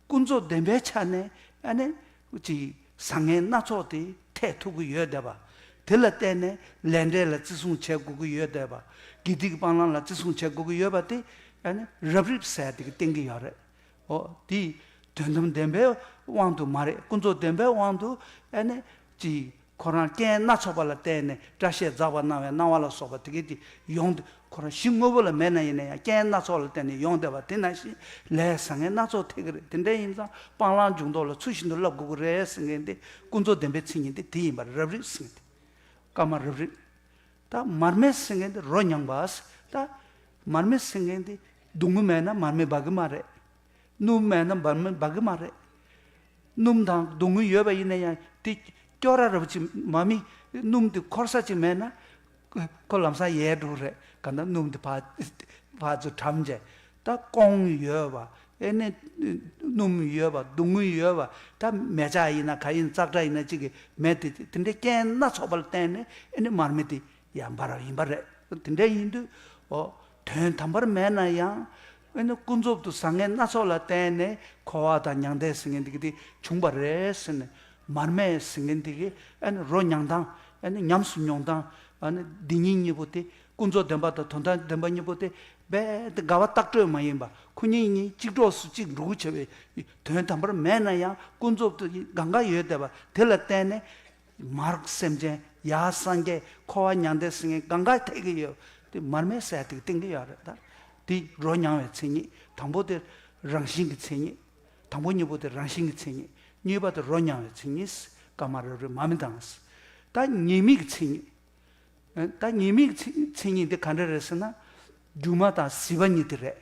ཀུན་རྫོབ་བདེན་པའི་ཆ་ནས་ཨ་ནི་ཅིག་བཟང་ངན་སྣ་ཚོགས་དེ་འཐད་ཐུབ་ཀྱི་ཡོད་བསྡད་པ། དེ་ལ་བརྟེན་ནས་ལས་འབྲས་ལ་བརྩི་སྲུང་བྱེད་དགོས་ཀྱི་ཡོད་བསྡད་པ། དགེ་སྡིག་སྤང་བླང་ལ་བརྩི་སྲུང་བྱེད་དགོས་ཀྱི་ཡོད་པ་དེ་ཨ་ནི་རབ་རིབ་ཟེར་དེ་གི་བསྟན་གྱི་ཡོད་རེད། འོ་དེ་དོན་དམ་བདེན་པའི་དབང་དུ་མ་རེད། ཀུན་རྫོབ་བདེན་པའི་དབང་དུ་ཨ་ནི་ཅིག་ཁོ་རང་རྐྱེན་སྣ་ཚོགས་པ་ལ་བརྟེན་ནས་སྐྲ་ཤད་འཛག་པ་སྣང་བའི་སྣང་བ་ལ་སོགས་པ་དེ་གའི་དེ་ཡོང་དུས་ཁོ་རང་གཞི་དངོས་པོ་ལ་མེད་ན་ཡིན་ན་ཡང་རྐྱེན་སྣ་ཚོགས་ལ་བརྟེན་ནས་ཡོང་བསྡད་པ་དེ་ནང་བཞིན་ལས་བཟང་ངན་སྣ་ཚོགས་འཐད་ཀྱི་རེད། དེ་འདྲ་ཡིན་ཙང་སྤང་བླང་འཇུག་ལྡོག་ལ་ཚུལ་བཞིན་དུ་བསླབ་དགོས་ཀྱི་རེད་ཟེར་མཁན་དེ་ཀུན་རྫོབ་བདེན་པའི་མཚན་ཉིད་དེ་དེ་ཡིན་པ་རེད། རབ་རིབ་ཟེར་མཁན་དེ་སྐར་མ་རབ་རིབ། ད་མར་མེ་ཟེར་མཁན་དེ་རོ་མྱང་བ། ད་མར་མེ་ཟེར་མཁན་དེ་སྡུག་བསྔལ་མེད་ན་མར་མེ་འབབ་ཀྱི་མ་རེད། སྣུམ་མེད་ན་མར་མེ་འབབ་ཀྱི་མ་རེད། སྣུམ་དང་སྡུག་བསྔལ་ཡོད་པ་ཡིན་ན་ཡང་དེ་སྐྱོ་ར་ར་བ་ཅིག་མ་མི་སྣུམ་དེ་འཁོར་ས་ཅིག་མེད་ན་ཁོ་ལམ་སང་ཡལ་འགྲོ་རེད། ག་ད་སྣུམ་དེ་ཕར་ཕར་ཚུར་གྲམ་བྱས། ད་སྐོང་ཡོད་པ་ཨེ་ནི་སྣུམ་ཡོད་པ་སྡུག་བསྔལ་ཡོད་པ་ད་མེ་ལྕགས་ཡིན་ན་ག་ཡིན་ཙག་སྒྲ་ཡིན་ན་ཅིག་གི་མེ་དེ་དེ་འདྲའི་རྐྱེན་སྣ་ཚོགས་པ་ལ་བརྟེན་ནས་ཨེ་ནི་མར་མེ་དེ་ཡང་འབར་བ་ཡིན་པ་རེད། དེ་འདྲ་ཡིན་དུས་འོ་དོན་དམ་པར་མེད་ན་ཡང་ཨེ་ནི་ཀུན་རྫོབ་ཏུ་བཟང་ངན་སྣ་ཚོགས་ལ་བརྟེན་ནས་འཁོར་བ་དང་མྱང་འདས་ཟེར་མཁན་འདི་གི་དེ་བྱུང་བ་རེད་ཟེར་ནས་མར་མེ་ཟེར་མཁན་འདི་གི་ཨེ་ནི་རོ་མྱང་སྟངས་ཨེ་ནི་ཉམས་སུ་མྱོང་སྟངས་ཨེ་ནི་འདི་གཉིས་གཉིས་པོ་དེ་ཀུན་རྫོབ་བདེན་པ་དང་དོན་དམ་བདེན་པ་གཉིས་པོ་དེ་རྦད་དེ་འགལ་བ་ལྟག་སྤྲོད་མ་ཡིན་པ་ཁོ་གཉིས་གཉིས་གཅིག་གྲོགས་སུ་གཅིག་འགྲོ་གི་བྱ་བའི་དོན་དམ་པར་མེད་ན་ཡང་ཀུན་རྫོབ་ཏུ་གང་ག་ཡོད་བསྡད་པ་དེ་ལ་བརྟེན་ནས། མར་སེམས་ཅན་ཡར་སངས་རྒྱས་འཁོར་བ་མྱང་འདས་ཟེར་མཁན་གང་ག་ཐེག་གི་ཡོད། དེ་མར་མེ་ཟེར་དེ་བསྟན་གི་ཡོད་རེད་ད། དེ་རོ་མྱང་བའི་མཚན་ཉིད་དང་པོ་དེ་རང་བཞིན་གྱི་མཚན་ཉིད། དང་པོ་གཉིས་པོ་དེ་རང་བཞིན་གྱི་མཚན་ཉིད། གཉིས་པ་དེ་རོ་མྱང་བའི་མཚན་ཉིད། སྐར་མ་རབ་རིབ་མར་མེ་དང་། ད་ཉེས་དམིགས་ཀྱི་མཚན་ཉིད། ད་ཉེས་དམིགས་ཀྱི་མཚན་ཉིད་དེ་ག་འདྲ་རེད་ཟེར་ན། སྒྱུ་མ་དང་ཟིལ་པ་གཉིས་དེ་རེད།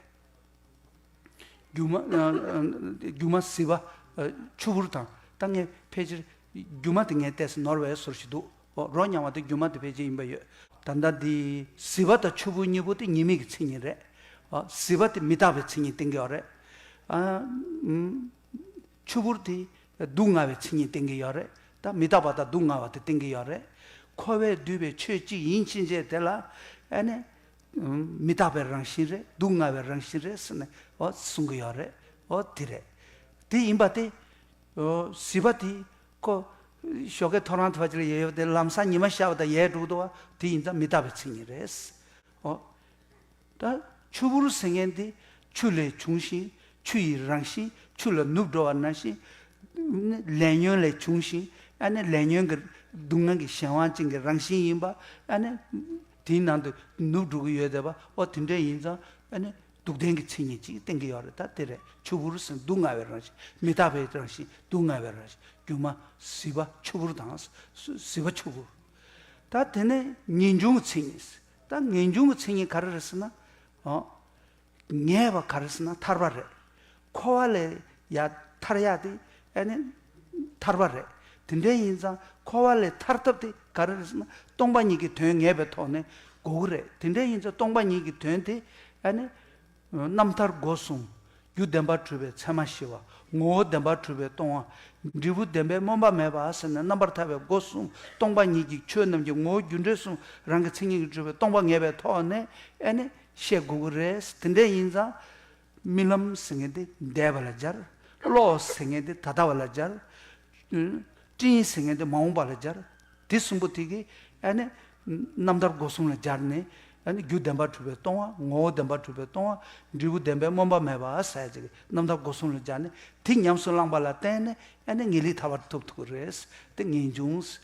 སྒྱུ་མ་ཨ་ཨ་སྒྱུ་མ་ཟིལ་པ་ཨ་ཆུ་བུར་དང་ད་ངས་ཕལ་ཆེར་སྒྱུ་མ་དེ་ངས་ཏོག་ཙམ་ནོར་བའི་བཟོ་ཞིག་འདུག་འོ་རོ་མྱང་བ་དེ་སྒྱུ་མ་དེ་ཕལ་ཆེར་ཡིན་པ་ཡོད། ད་ལྟ་འདི་ཟིལ་པ་དང་ཆུ་བུར་གཉིས་པོ་དེ་ཉེས་དམིགས་ཀྱི་མཚན་ཉིད་རེད། འོ་ཟིལ་པ་དེ་མི་རྟག་པའི་མཚན་ཉིད་བསྟན་གྱི་ཡོད་རེད། ཨ་ཨུམ། ཆུ་བུར་དེ་སྡུག་བསྔལ་བའི་མཚན་ཉིད་བསྟན་གྱི་ཡོད་རེད། ད་མི་རྟག་པ་དང་སྡུག་བསྔལ་བ་དེ་བསྟན་གྱི་ཡོད་རེད། འཁོར་བས་བསྡུས་པའི་ཆོས་གཅིག་ཡིན་ཕྱིན་ཆད་དེ་ལ་ཨ་ནི། མི་རྟག་པའི་རང་བཞིན་རེད། སྡུག་བསྔལ་བའི་རང་བཞིན་རེད་ཟེར་ནས་འོ་གསུང་གི་ཡོད་རེད། འོ་དེ་རེད། དེ་ཡིན་པ་དེ། འོ་ཟིལ་པ་དེ་ཁོ་ཞོགས་ཀས་ཐོ་རངས་དེ་བ་ཅིག་ལ་ཡོད་ཡོད་དེ་ལམ་སང་ཉི་མ་ཤར་བ་དང་ཡལ་འགྲོ་འདུག་བ་དེ་ཡིན་ཙང་མི་རྟག་པའི་མཚན་ཉིད་རེད། འོ། ད་ཆུ་བུར་ཟེར་མཁན་དེ་ཆུ་ལས་བྱུང་ཞིང་ཆུ་ཡི་རང་བཞིན་ཆུ་ལ་ནུབ་འགྲོ་བ་ནང་བཞིན། ལས་ཉོན་ལས་བྱུང་ཞིང་ཨ་ནི་ལས་ཉོན་གྱི་སྡུག་བསྔལ་གྱི་གཞན་དབང་ཅན་གྱི་རང་བཞིན་ཡིན་པ་ཨ་ནི། དེའི་ནང་དུ་ནུབ་འགྲོ་གི་ཡོད་བསྡད་པ་འོ་དེ་འདྲ་ཡིན་ཙང་ཨ་ནི་སྡུག་བདེན་གྱི་མཚན་ཉིད་ཅིག་བསྟན་གྱི་ཡོད་རེད། ད་དེ་རེད། ཆུ་བུར་ཟེར་སྡུག་བསྔལ་བའི་རང་བཞིན་མི་རྟག་པའི་རང་བཞིན་སྡུག་བསྔལ་བའི་རང་བཞིན་སྒྱུ་མ་ཟིལ་པ་ཆུ་བུར་དང་ཟིལ་པ་ཆུ་བུར། ད་དེ་ནས་ངེས་འབྱུང་གི་མཚན་ཉིད། ད་ངེས་འབྱུང་གི་མཚན་ཉིད་ག་རེ་རེད་ཟེར་ན། ཨོ། ངེས་པ་ག་རེ་ཟེར་ན་ཐར་པ་རེད། འཁོར་བ་ལས་ཡར་ཐར་ཡག་དེ་ཨ་ནི་ཐར་པ་རེད། དེ་འདྲ་ཡིན་ཙང་འཁོར་བ་ལས་ཐར་ཐབས་དེ་ག་རེ་རེད་ཟེར་ན་སྟོང་པ་ཉིད་ཀྱི་དོན་ངེས་པའི་ཐོག་ནས་དགོས་ཀྱི་རེད། དེ་འདྲ་ཡིན་ཙང་སྟོང་པ་ཉིད་ཀྱི་དོན་དེ་ཨ་ནི་རྣམ་ཐར་སྒོ་གསུམ། རྒྱུ་བདེན་པར་གྲུབ་པའི་ཚད་མ་ཞི་བ། ངོ་བོ་བདེན་པར་གྲུབ་པའི་སྟོང་པ། འབྲས་བུ་བདེན་པས་སྨོན་པ་མེད་པ་ཟེར་ནས་རྣམ་པར་ཐར་པའི་སྒོ་གསུམ་སྟོང་པ་ཉིད་ཀྱི་ཆོས་རྣམས་ཀྱི་ངོ་བོ་རྒྱུ་འབྲས་གསུམ་རང་གི་མཚན་ཉིད་ཀྱིས་གྲུབ་པའི་སྟོང་པ་ངེས་པའི་ཐོག་ནས་ཨ་ནི་བཤད་དགོས་ཀྱི་རེད། དེ་འདྲ་ཡིན་ཙང་རྨི་ལམ་ཟེར་མཁན་དེ་འདས་པ་ལ་སྦྱར། བློ་ཟེར་མཁན་དེ་ད་ལྟ་བ་ལ་སྦྱར། སྤྲིན་ཟེར་མཁན་དེ་མ་འོངས་པ་ལ་སྦྱར། དེ་གསུམ་པོ་དེ་གིས་ཨ་ནི་རྣམ་ཐར་སྒོ་གསུམ་ལ་སྦྱར་ནས་ཨ་ནི་རྒྱུ་བདེན་པར་གྲུབ་པའི་སྟོང་པ། ངོ་བོ་བདེན་པར་གྲུབ་པའི་སྟོང་པ། འབྲས་བུ་བདེན་པས་སྨོན་པ་མེད་པ་ཟེར་ཅིག་རྣམ་ཐར་སྒོ་གསུམ་ལ་སྦྱར་ནས་དེ་ཉམས་སུ་བླངས་པ་ལ་བརྟེན་ནས་ཨ་ནི་ངེས་ལེགས་ཐར་པར་ཐུབ་ཐུབ་ཀྱི་རེད། དེ་ངེས་འབྱུང་།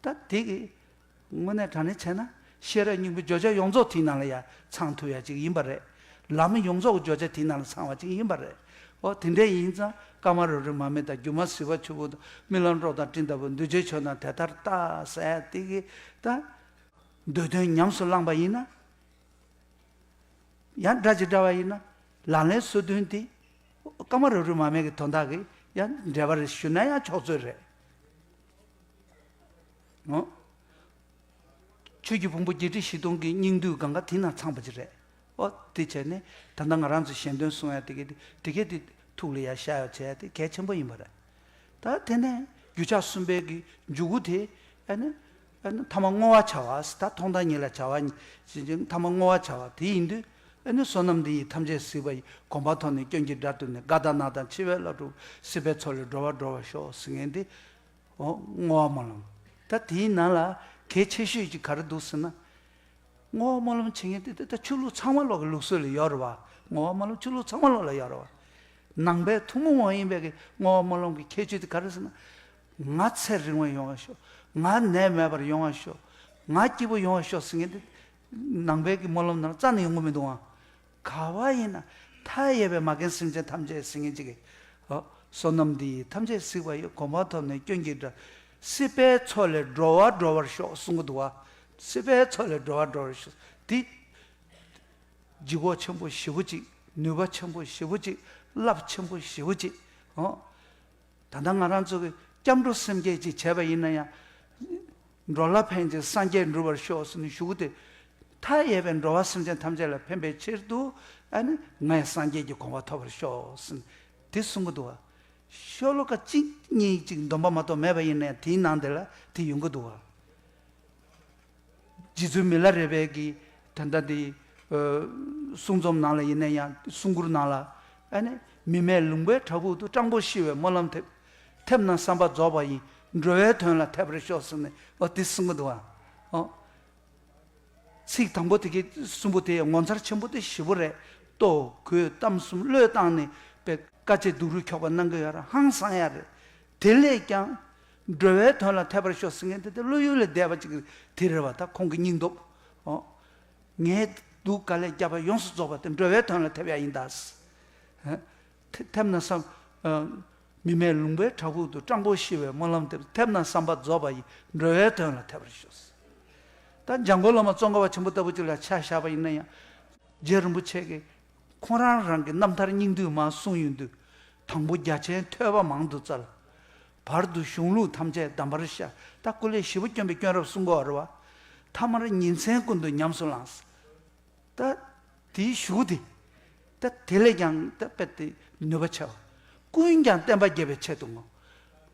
ད་དེ་གི་དངོས་གནས་དྲང་གནས་བྱས་ན་ཤེས་རབ་སྙིང་པོའི་བརྗོད་བྱ་ཡོངས་རྫོགས་དེའི་ནང་ལ་ཡང་ཚང་ཐུབ་ཡ་ཅིག་ཡིན་པ་རེད། ལམ་ཡོངས་རྫོགས་ཀྱི་བརྗོད་བྱ་དེའི་ནང་ལ་ཚང་བ་ཅིག་ཡིན་པ་རེད། ཨོ་དེ་འདྲ་ཡིན་ཙང་ཀ་མ་རུ་རི་མ་མེ་དང་སྒྱུ་མ་ཟིལ་པ་ཆུ་བུར་དང་རྨི་ལམ་གྲོགས་དང་སྤྲིན་ལྟ་བུ། འདུས་བྱས་ཆོས་རྣམས་དེ་ལྟར་བལྟ་ཟེར་དེ་གི་ད་མདོ་དོན་ཉམས་སུ་བླངས་པ་ཡིན་ན། ཡང་སྒྲ་ཇི་འདྲ་བ་ཡིན་ན་ལག་ལེན་སོ་བདུན་དེ་ཀ་མ་རུ་རི་མ་མེ་གི་དོན་དག་གི་ཡང་འགྲེལ་པ་རེད་ཞུ་ན་ཡང་ཆོག་ཚོད་རེད། ཨོ། ཆོས་ཀྱི་ཕུང་པོ་བརྒྱད་ཁྲི་བཞི་སྟོང་གི་སྙིང་བསྡུས་གང་ག་དེ་ན་ཚང་པ་ཅིག་རེད། ཨོ་དེ་བྱས་ནས་ད་ལྟ་ང་རང་ཚོ་ཞལ་འདོན་གསུང་ཡ་དེ་གི་དེ་གི་དེ་ཐུགས་ལ་ཡ་ཤར་ཡ་བྱས་ཡ་དེ་གལ་ཆེན་པོ་ཡིན་པ་རེད། ད་དེ་ནས་རྒྱུ་ཆ་གསུམ་པའི་གི་འཇུག་སྒོ་དེ་ཨ་ནི་ཨ་ནི་ཐ་མ་བསྔོ་བ་བྱ་བ་ཟེར། ད་མཐོང་དང་ཉིད་ལ་བྱ་བ་ཉིད་ཅེས་ཐ་མ་བསྔོ་བ་བྱ་བ་དེ་ཡིན་དུས་ཨ་ནི་བསོད་ནམས་འདི་ཡིས་ཐམས་ཅད་གཟིགས་པ་ཡི། གོམ་པ་ཐོབ་ནས་སྐྱོན་གྱི་དགྲ་བཏུལ་ནས། དགའ་དང་ན་དང་འཆི་བའི་བླ་སྒྲུབ། སྲིད་པའི་མཚོ་ལས་འགྲོ་བ་སྒྲོལ་བར་ཤོག་ཟེར་མཁན་དེ། ཨོ་བསྔོ་བ་སྨོན་ལམ། ད་དེའི་ནང་ལ་གལ་ཆེ་ཤོས་ཅིག་ག་རེ་འདུག་ཟེར་ན། བསྔོ་བ་སྨོན་ལམ་བྱེད་མཁན་དེ་ད་ཆོས་ལུགས་ཚང་མ་ལོག་གི་ལུགས་སྲོལ་ལ་ཡོད་རེད་བ། བསྔོ་བ་སྨོན་ལམ་ཆོས་ལུགས་ཚང་མ་ལོག་ལ་ཡོད་རེད་བ། ནང་པའི་ཐུན་མོང་མ་ཡིན་པའི་གི་བསྔོ་བ་སྨོན་ལམ་གྱི་ཁྱད་ཆོས་དེ་ག་རེ་ཟེར་ན། ང་ཚེ་རིང་བ་ཡོང་བ་ཤོག་ང་ནད་མེད་པར་ཡོང་བ་ཤོག་ང་སྐྱིད་པོ་ཡོང་བ་ཤོག་ཟེར་མཁན་དེ། ནང་པའི་གི་སྨོན་ལམ་ནང་རྩ་ནས་ཡོང་གི་མི་འདུག་ཨང་། ག་བ་ཡིན་ན་མཐའ་ཡས་པའི་མ་རྒན་སེམས་ཅན་ཐམས་ཅད་ཟེར་མཁན་ཅིག་གིས། ཨོ། བསོད་ནམས་འདི་ཡིས་ཐམས་ཅད་གཟིགས་པ་ཡི། གོ་འཕང་ཐོབ་ནས་སྐྱོན་གྱི་དགྲ། སྲིད་པའི་མཚོ་ལས་འགྲོ་བ་སྒྲོལ་བར་ཤོག་གསུང་གི་འདུག་བ། སྲིད་པའི་མཚོ་ལས་འགྲོ་བ་སྒྲོལ་བར་ཤོག་འདི་ལྗིད་ཁོག་ཆེན་པོ་ཞེ་པོ་ཅིག་ནུས་པ་ཆེན་པོ་ཞེ་པོ་ཅིག་རླབས་ཆེན་པོ་ཞེ་པོ་ཅིག་ཨོ། ད་ལྟ་ང་རང་ཚོ་གི་སྐྱབས་འགྲོ་སེམས་བསྐྱེད་ཅིག་བྱས་པ་ཡིན་ན་ཡང་། འགྲོ་ལ་ཕན་ཕྱིར་སངས་རྒྱས་འགྲུབ་པར་ཤོག་ཟེར་ནས་ཞུ་གི་དེ། མཐའ་ཡས་པའི་འགྲོ་བ་སེམས་ཅན་ཐམས་ཅད་ལ་ཕན་པའི་ཕྱིར་དུ་ཨ་ནི་ངས་སངས་རྒྱས་ཀྱི་གོ་འཕང་ཐོབ་པར་ཤོག་ཟེར་ནས་དེ་གསུང་གི་འདུག་བ། ཤོ་ལོ་ཀ་གཅིག་གཉིས་ཅིག་འདོན་པ་མ་གཏོགས་མེད་པ་ཡིན་ན་ཡང་དེའི་ནང་དེ་ལ་དེ་ཡོང་གི་འདུག་བ། རྗེ་བཙུན་མི་ལ་རས་པའི་གི་ད་ལྟ་དེ་གསུང་རྩོམ་ནང་ལ་ཡིན་ན་ཡང་གསུང་མགུར་ནང་ལ་ཨ་ནི་མི་མེད་ལུང་པའི་བྲག་ཕུག་ཏུ། སྤྲང་པོ་ཤི་བའི་སྨོན་ལམ་ཐེབས། ཐེབས་ན་བསམ་པ་རྫོགས་པ་ཡི། འགྲོ་བའི་དོན་ལ་འཐད་པར་ཤོག་ཟེར་ནས་ཨོ་དེ་གསུང་གི་འདུག་བ། ཨོ། ཚིག་དང་པོ་དེ་གི་གསུམ་པོ་དེ་ངོ་མཚར་ཆེན་པོ་དེ་ཞེ་པོ་རེད། ལྟོ་གོས་གཏམ་གསུམ་བློས་བཏང་ནས་པའི་དཀའ་སྤྱད་སྡུག་རུས་འཁྱོག་པ་གནང་གི་ཡོད་ར་ཧང་སང་ཡ་རེད། དེ་ལས་ཀྱང་། འགྲོ་བའི་དོན་ལ་འཐད་པར་ཤོག་ཟེར་མཁན་དེ་དེ་བློ་ཡུལ་ལས་འདས་པ་ཅིག་དེ་རེད་བ། ད་ཁོང་གི་སྙིང་སྟོབས། ཨོ། ངའི་སྡུག་དཀའ་ལས་བརྒྱབ་པ་ཡོངས་སུ་རྫོགས་པ་དེ་འགྲོ་བའི་དོན་ལ་འཐད་པ་ཡིན་ད། ཐེ་ཐེབས་ན་བསམ། མི་མེད་ལུང་པའི་བྲག་ཕུག་ཏུ། སྤྲང་པོ་ཤི་བའི་སྨོན་ལམ་ཐེབས། ཐེབས་ན་བསམ་པ་རྫོགས་པ་ཡི། འགྲོ་བའི་དོན་ལ་འཐད་པར་ཤོག་ད་འཇམ་མགོན་བླ་མ་ཙོང་ཁ་པ་ཆེན་པོ་ལྟ་བུ་ཅིག་ལ་ཆ་བཞག་པ་ཡིན་ན་ཡང་། རྗེ་རིན་པོ་ཆེ་གིས་ཁོང་རང་རང་གི་རྣམ་ཐར་སྙིང་བསྡུས་མར་གསུངས་ཡོང་དུས། དང་པོ་རྒྱ་ཆེན་ཐོས་པ་མང་དུ་བཙལ། བར་དུ་གཞུང་ལུགས་ཐམས་ཅད་གདམས་པར་ཤར། ད་སྐུ་ལས་ཞེ་པོ་སྐྱོན་པའི་སྐྱོན་རབ་གསུང་གི་ཡོད་རེད་བ། ཐ་མར་ཉིན་མཚན་ཀུན་ཏུ་ཉམས་སུ་བླངས། ད་དེའི་གཞུག་དེ། ད་དེ་ལས་ཀྱང་ད་དཔེ་དེ་ནུས་པ་ཆེ་བ། ཀུན་ཀྱང་བསྟན་པ་རྒྱས་པའི་ཆེད་དུ་བསྔོ།